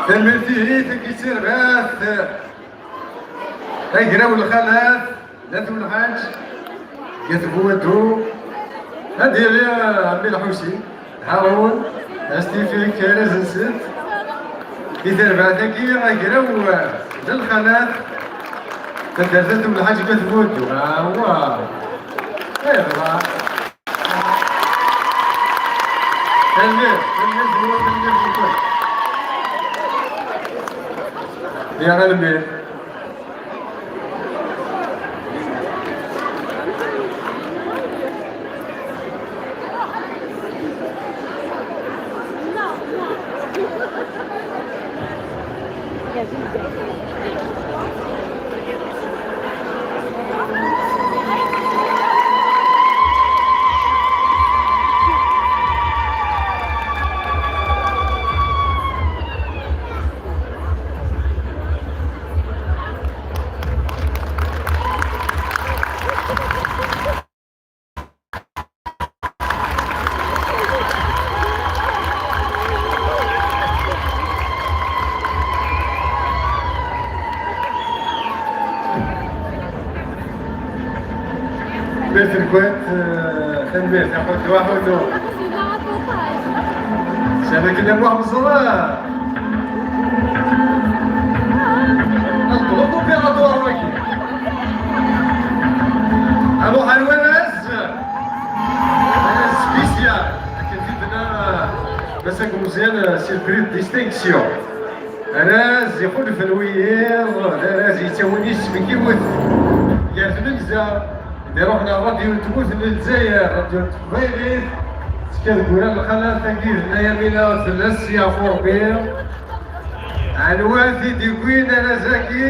Tanemmirt-ihi, tagi d tarbaɛt, agraw n lxalat, d at Lḥaǧ, Gatbuwadu, ad yili, eh, Ɛemmi Lḥusin, Haṛun, Astifik, arraz-nsent, di terbaɛt-agi, agraw, eh, d lxalat, taddart at Lḥaǧ Gatbuwadu. Awah! Aywa! Tanemmirt, tanemmirt, tanemmirt, tanemmirt. Ya, tanemmirt. Tanemmirt-nkent, eh, tanemmirt, a Ḥudu, a Ḥudu. Sami kena Muḥ Meẓra. Nṭelb opératoire wagi. Aruḥ ar warraz. Arraz spécial. Akken i d-tenna Mass Agumzel, surprise de distinction. Arraz ixulfen wiyiḍ, d arraz yettawin isem n yiwet gar tmenza d-iruḥen ar ṛṛadyu n tmurt n Lezzayer, ṛṛadyu n teqbaylit, tekka deg wurar n lxalat-agi d Nna Yamina Telles Yeɛfuṛbi. Anwa i t-id-yewwin arraz-agi?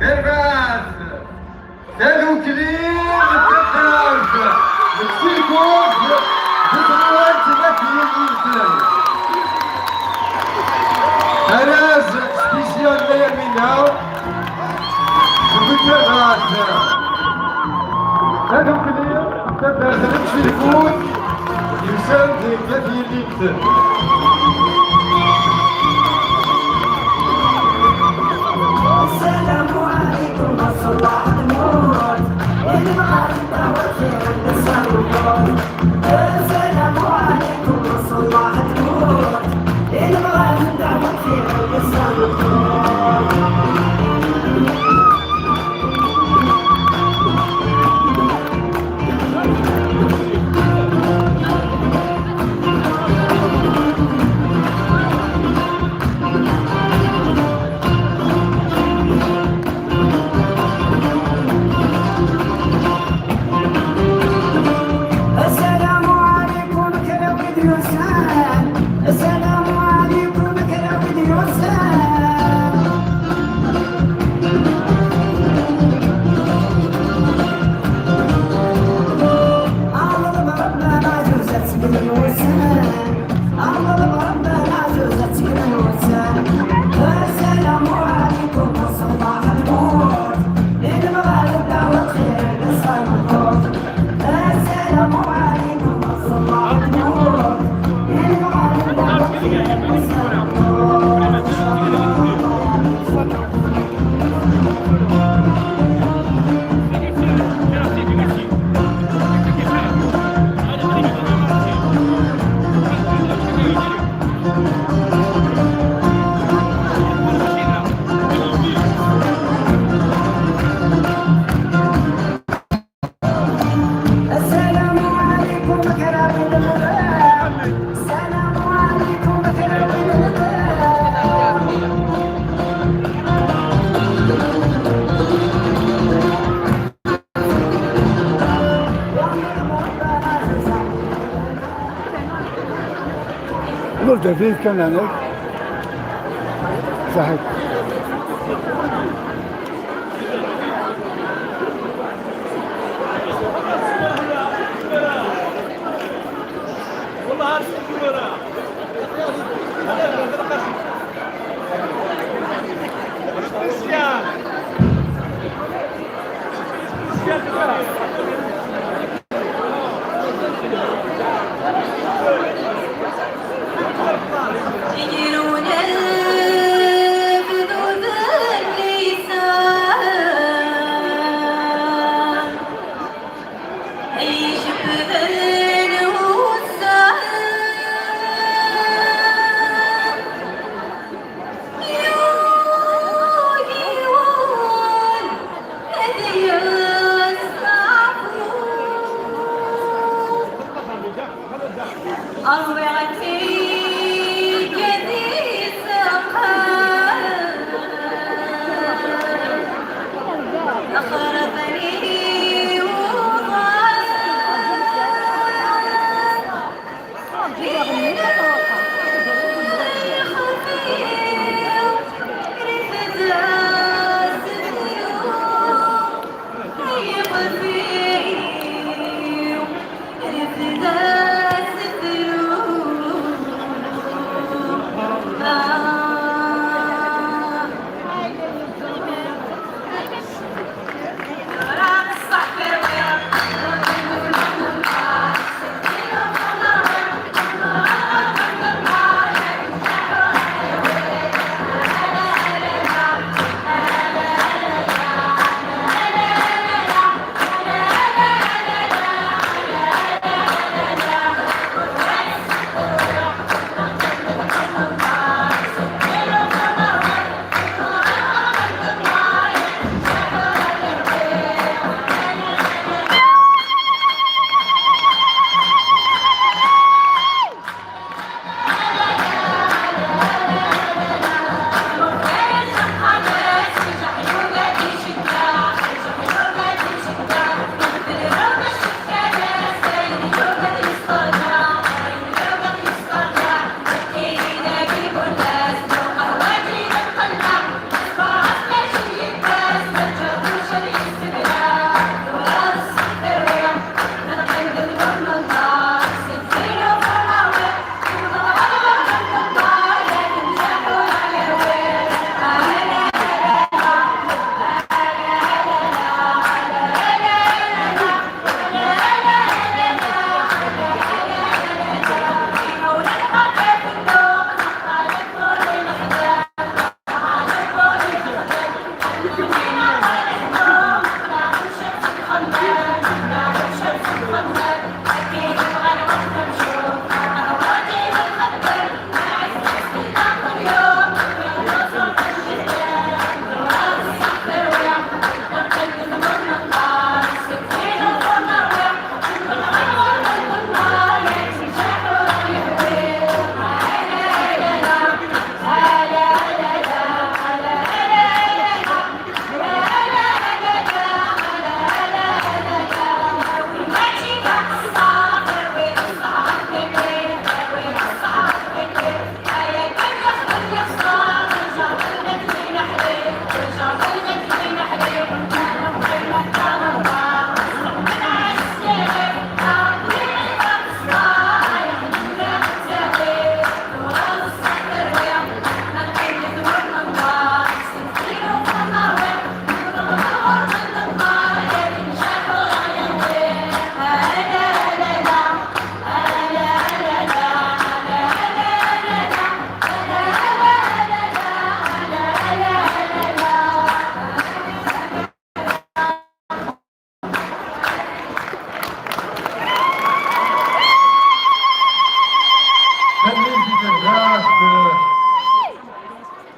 Tarbaɛt! Tadukli n taddart n Tfilkut d tɣiwant n At Yilmiten. Arraz spécial Nna Yamina deg uterɣat. Tadukli n taddart n Tfilkut yusan-d deg At Yilmiten. السلام عليكم، صباح النور. اللي بغى يدعو خير يسلم النور. السلام عليكم، صباح النور. اللي بغى يدعو خير يسلم النور. السلام عليكم كراوي ديوسان. السلام عليكم كراوي ديوسان. أغلب ربنا جوزة سيدي وسان. أغلب ربنا جوزة سيدي وسان. السلام عليكم وصباح النور. للمغاربة والخير للصنبور. السلام عليكم وصباح النور. للمغاربة والخير للصنبور. السلام عليكم كرام الغرام. السلام عليكم كرام الغرام. Lord David كان هناك. صحيح.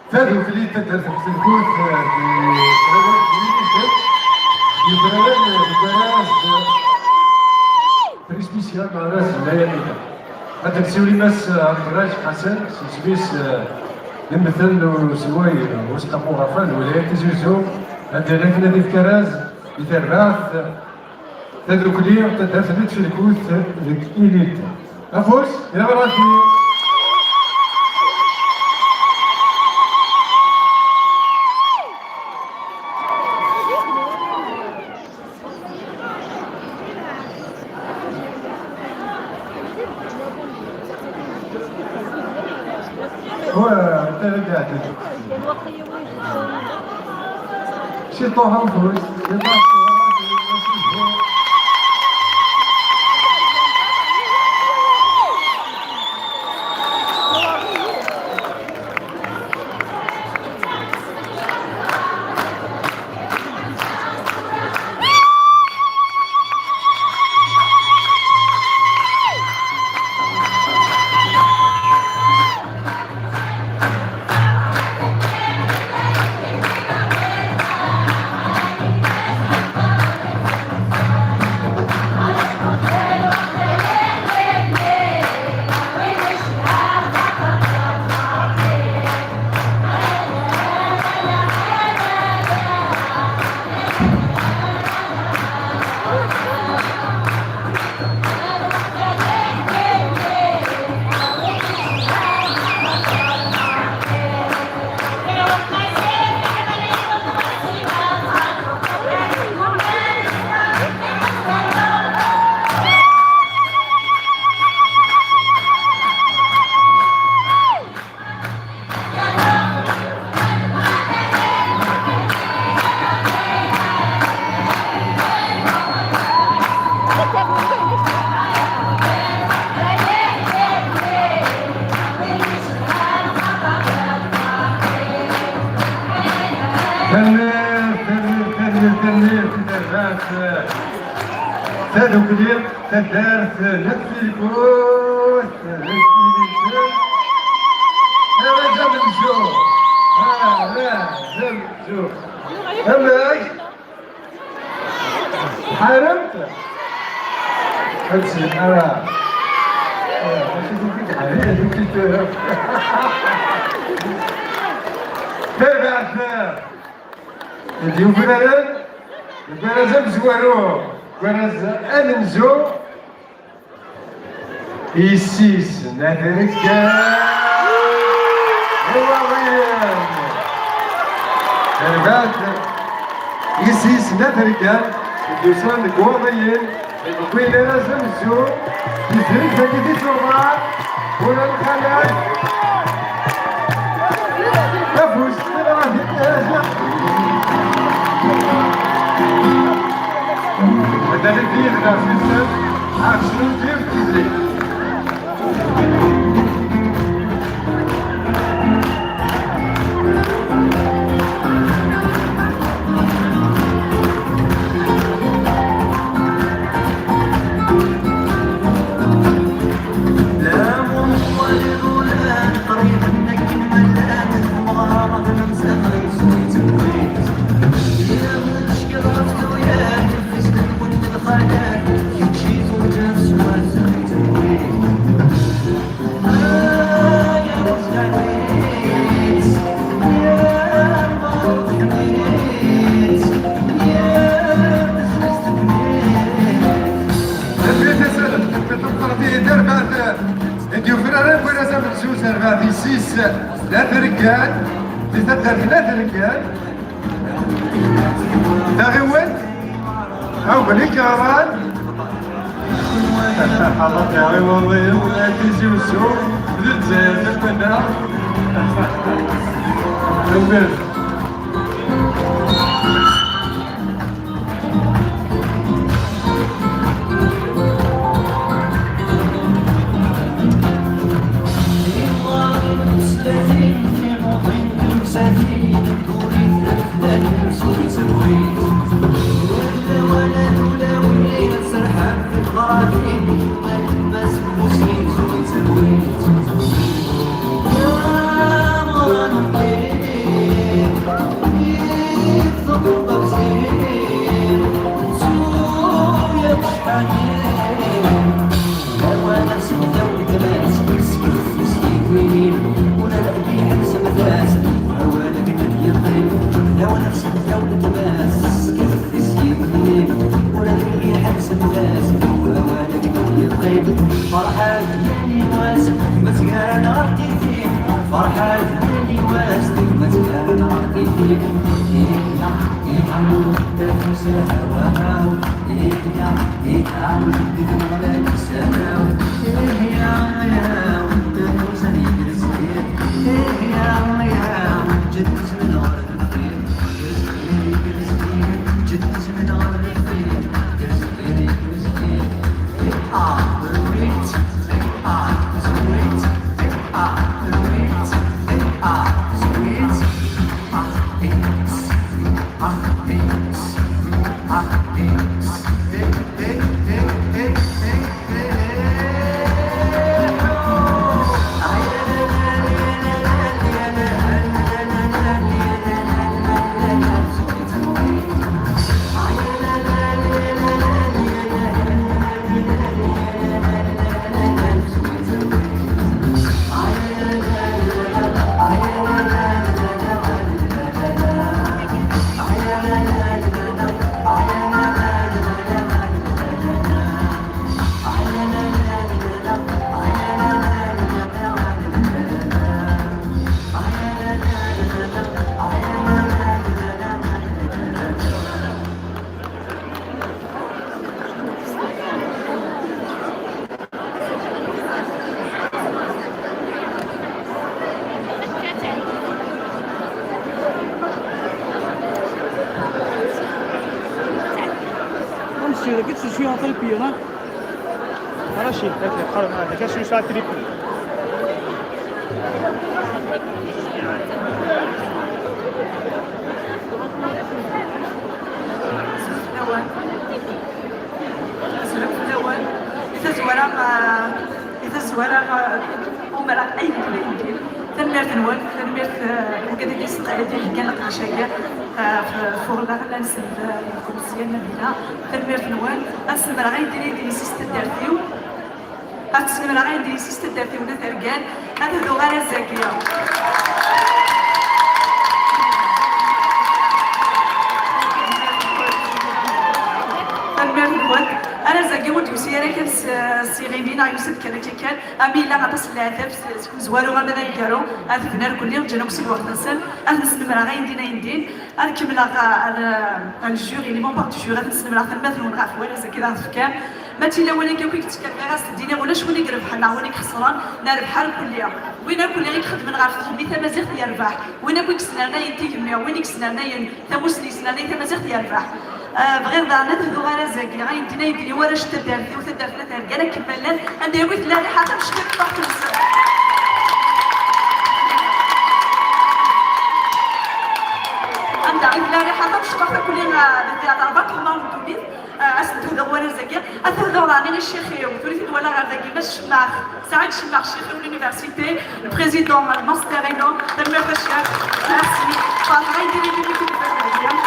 Tadukli n taddart n Tselkut, eh, di Trawalt n Yizem, yebran deg warraz, eh, très spécial, arraz n Layamina. Ad nsiwel i Mass Argraǧ Ḥasan, s isem-is, eh, d amdan n uselway n Useqqamu Aɣerfan n Wilayat Tizi Uzzu, ad d-yaf arraz i terbaɛt, tadukli, taddart n Tselkut deg Ililt. Afus, i Rafi. Wa, anta i d-iɛeddan? Si Ṭaha Mexluf, si Ṭaha Mexluf. Tadukli, taddart n At Tilkut, d At Tilkut. Arraz amenzu. Arraz amenzu. Amek? Tḥaremt? Ur tt-ara. Tarbaɛt. D yufraren deg warraz amezwaru, deg warraz amenzu, yessi-s n At Reggel. Iwaḍiyen. Terbaɛt, yessi-s n At Reggel, d-yusan deg Iwaḍiyen. Win ara zemzu, tizrit dagi di Tuṛa, Bula Lxalat, afus, tira di tazla. Mazal-it yid-neɣ s isem, Aksum Tirkizi. Tarbaɛt n yufraren n warraz amenzu, tarbaɛt yessi-s n At Reggel, di taddart n At Reggel. Taɣiwant, awgni yeɣran. Xaṭer iɣiwaḍiyen, Tizi Wezzu, d Lezzayer, d akk-nneɣ. Tanemmirt. Monsieur, qu'est-ce que je suis en train de payer là? Voilà, c'est, d'accord, voilà, d'accord, je suis à triple. I tazwara, uh, umreɣ ayen kan ayen kan. Tanemmirt-nwen, tanemmirt, uh, i wigad i d-yesqeɛden kan leqdic-agi, uh, f-, ɣef uɣella-nsen d lkumsya Nabila. Tanemmirt-nwen, ad snemreɣ ayen kan ayen kan s taddart-iw. Ad snemreɣ ayen kan s taddart-iw n At Rgan. Ad hduɣ arraz-agi. Tanemmirt-nwen. Arraz-agi ur d-yusi ara kan s, s iɣimi, neɣ yusa-d kan akka kan. Am yella aṭas n leɛtab s, seg umezwaru ama d aneggaru, ad bnan irkelli, ǧǧan akk s lweqt-nsen, ad nesnemreɣ ayen din ayen din, ad kemmleɣ, ar, ar le jury, les membres du jury, ad nesnemreɣ tanemmirt-nwen ɣef warraz-agi i aɣ-d-tefkam. Ma d tilawin-agi akk i yettekkan, bɣiɣ ad s-d-iniɣ ulac win i irebḥen neɣ win i ixesren, nerbeḥ irkelli. Win irkelli i ixedmen ɣef tgemmi tamaziɣt yerbeḥ, win akk i yesnernayen tigemmi, win i yesnernayen tamussni yesnernay tamaziɣt yerbeḥ. Ah, bɣiɣ daɣen ad hduɣ arraz-agi, ayen din ayen din i warrac n taddart-iw, taddart n At Rgan akken ma llan, anda i tella rriḥa tamecṭuḥt n ṭṭerf-nsen. Anda i tella rriḥa tamecṭuḥt akk-nni, ah, di théâtre Baṭel Maɛun Ddumit, ah, ad s-d-hduɣ warraz-agi, ad t-hduɣ daɣen i ccix-iw, tura i t-id-walaɣ ar dagi, Mass Cemmax, Saɛid Cemmax, ccix-iw n l'université, le président, le master ino, tanemmirt a ccix, merci. Ferḥeɣ ayen din ayen din i d-tefkam.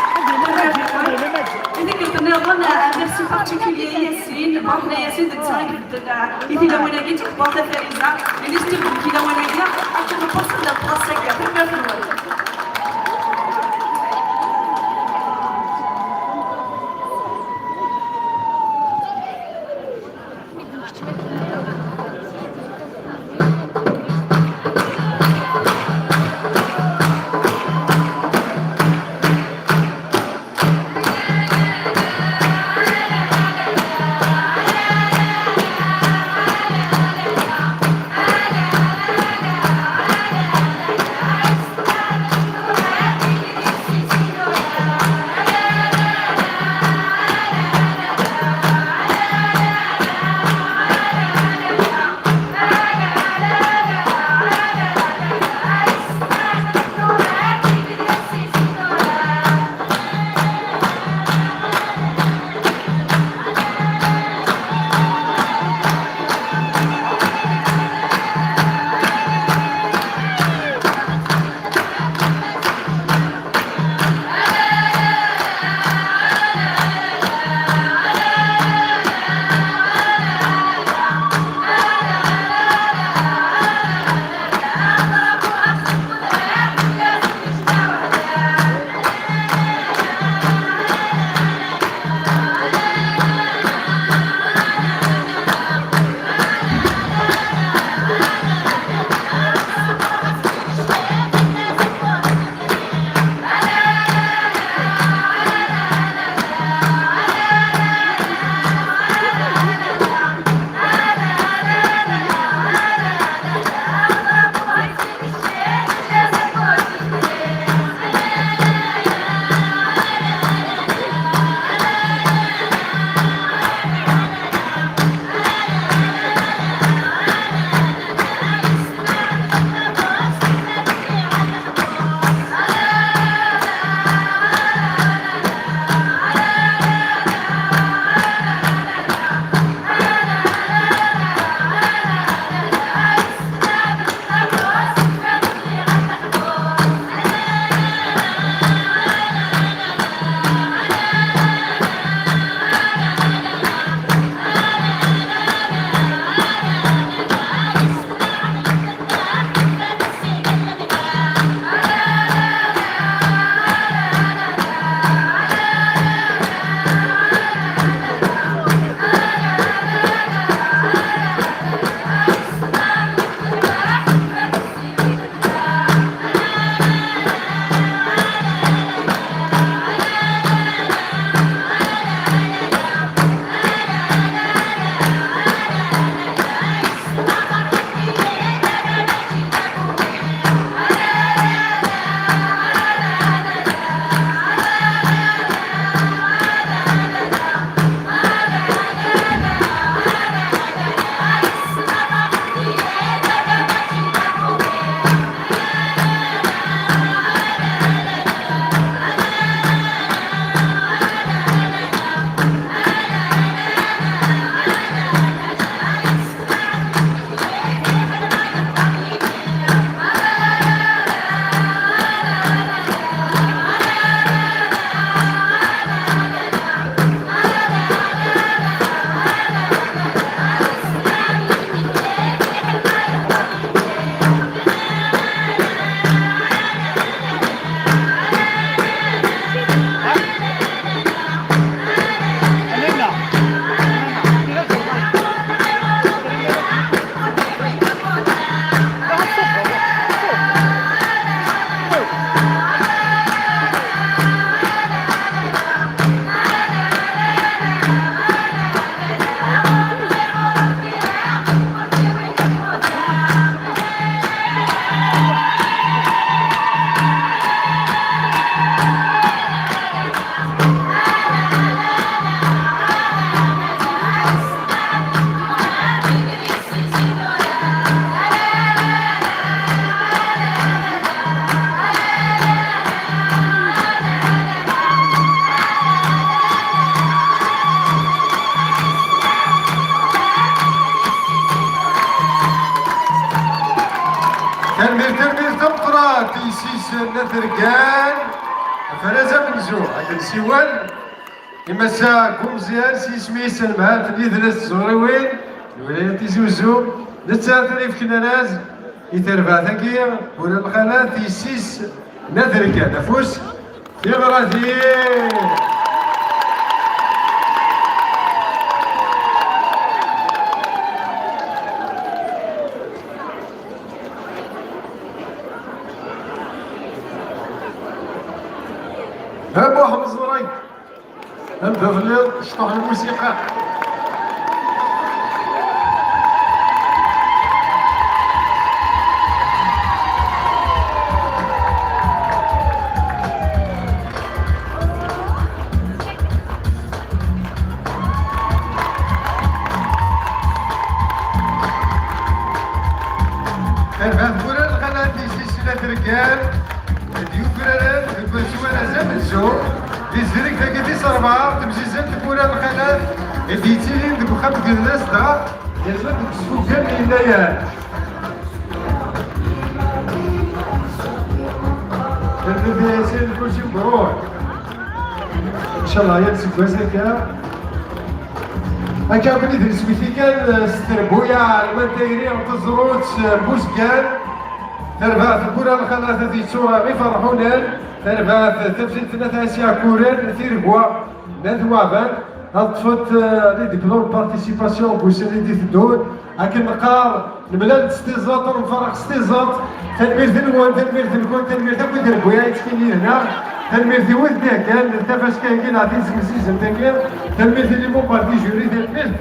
I tikkelt nniḍen, un merci particulier i Yasin, Bruḥna Yasin, d netta i ibedden, eh, i tilawin-agi, d takebbuḍt a Fariza, i d-yesdegdgen tilawin-agi, akken newweḍ s anda n tɣessa-agi. Tanemmirt-nwen. Tanemmirt, tanemmirt tameqqrant i yessi-s n At Rggan, afaraz amenzu, ad nsiwel i Massa Gumzyan s yisem-is, anemhal n yidles d tẓuriwin n lwilaya n Tizi Uzzu, nettat ara yefken arraz i terbaɛt-agi, ula lxalat, yessi-s n At Rggan, afus. Tiɣratin! Ha Muḥ Meẓreg, am bab-nni cṭuḥ lmusiqa. Tarbaɛt n wurar n lxalat di silsila Tergal, d yufraren deg wass n warraz amenzu, di zrigt-agi tis ṛebɛa, temzizzelt n wurar n lxalat i d-yettilin deg uxxam n yidles, dɣa yerna deg usfugan n yennayer. Yerna di sin lkulci mebruk. Incallah, yal aseggas akka. Akka akk i d-nesmekti kan, eh, s trebbuyaɛ, lman tayri, teẓrut, eh, Buzgan, tarbaɛt n wurar n lxalat At Yettura Iferḥunen, tarbaɛt tamzilt n At Ɛisa Kuren, Tiregwa n At Waɛban, ad ṭṭfent, eh, les diplômes de participation deg wussan i d-iteddun. Akken neqqar, nemlal-d s tiẓeṭ, ur nfaraq s tiẓeṭ. Tanemmirt-nwen, tanemmirt-nkent, tanemmirt akk i d-rebbuya yettkin yid-neɣ. Tanemmirt i wid d-iheggan tafaska-agi neɣ tizemzizent-agi. Tanemmirt i les membres du jury, tanemmirt.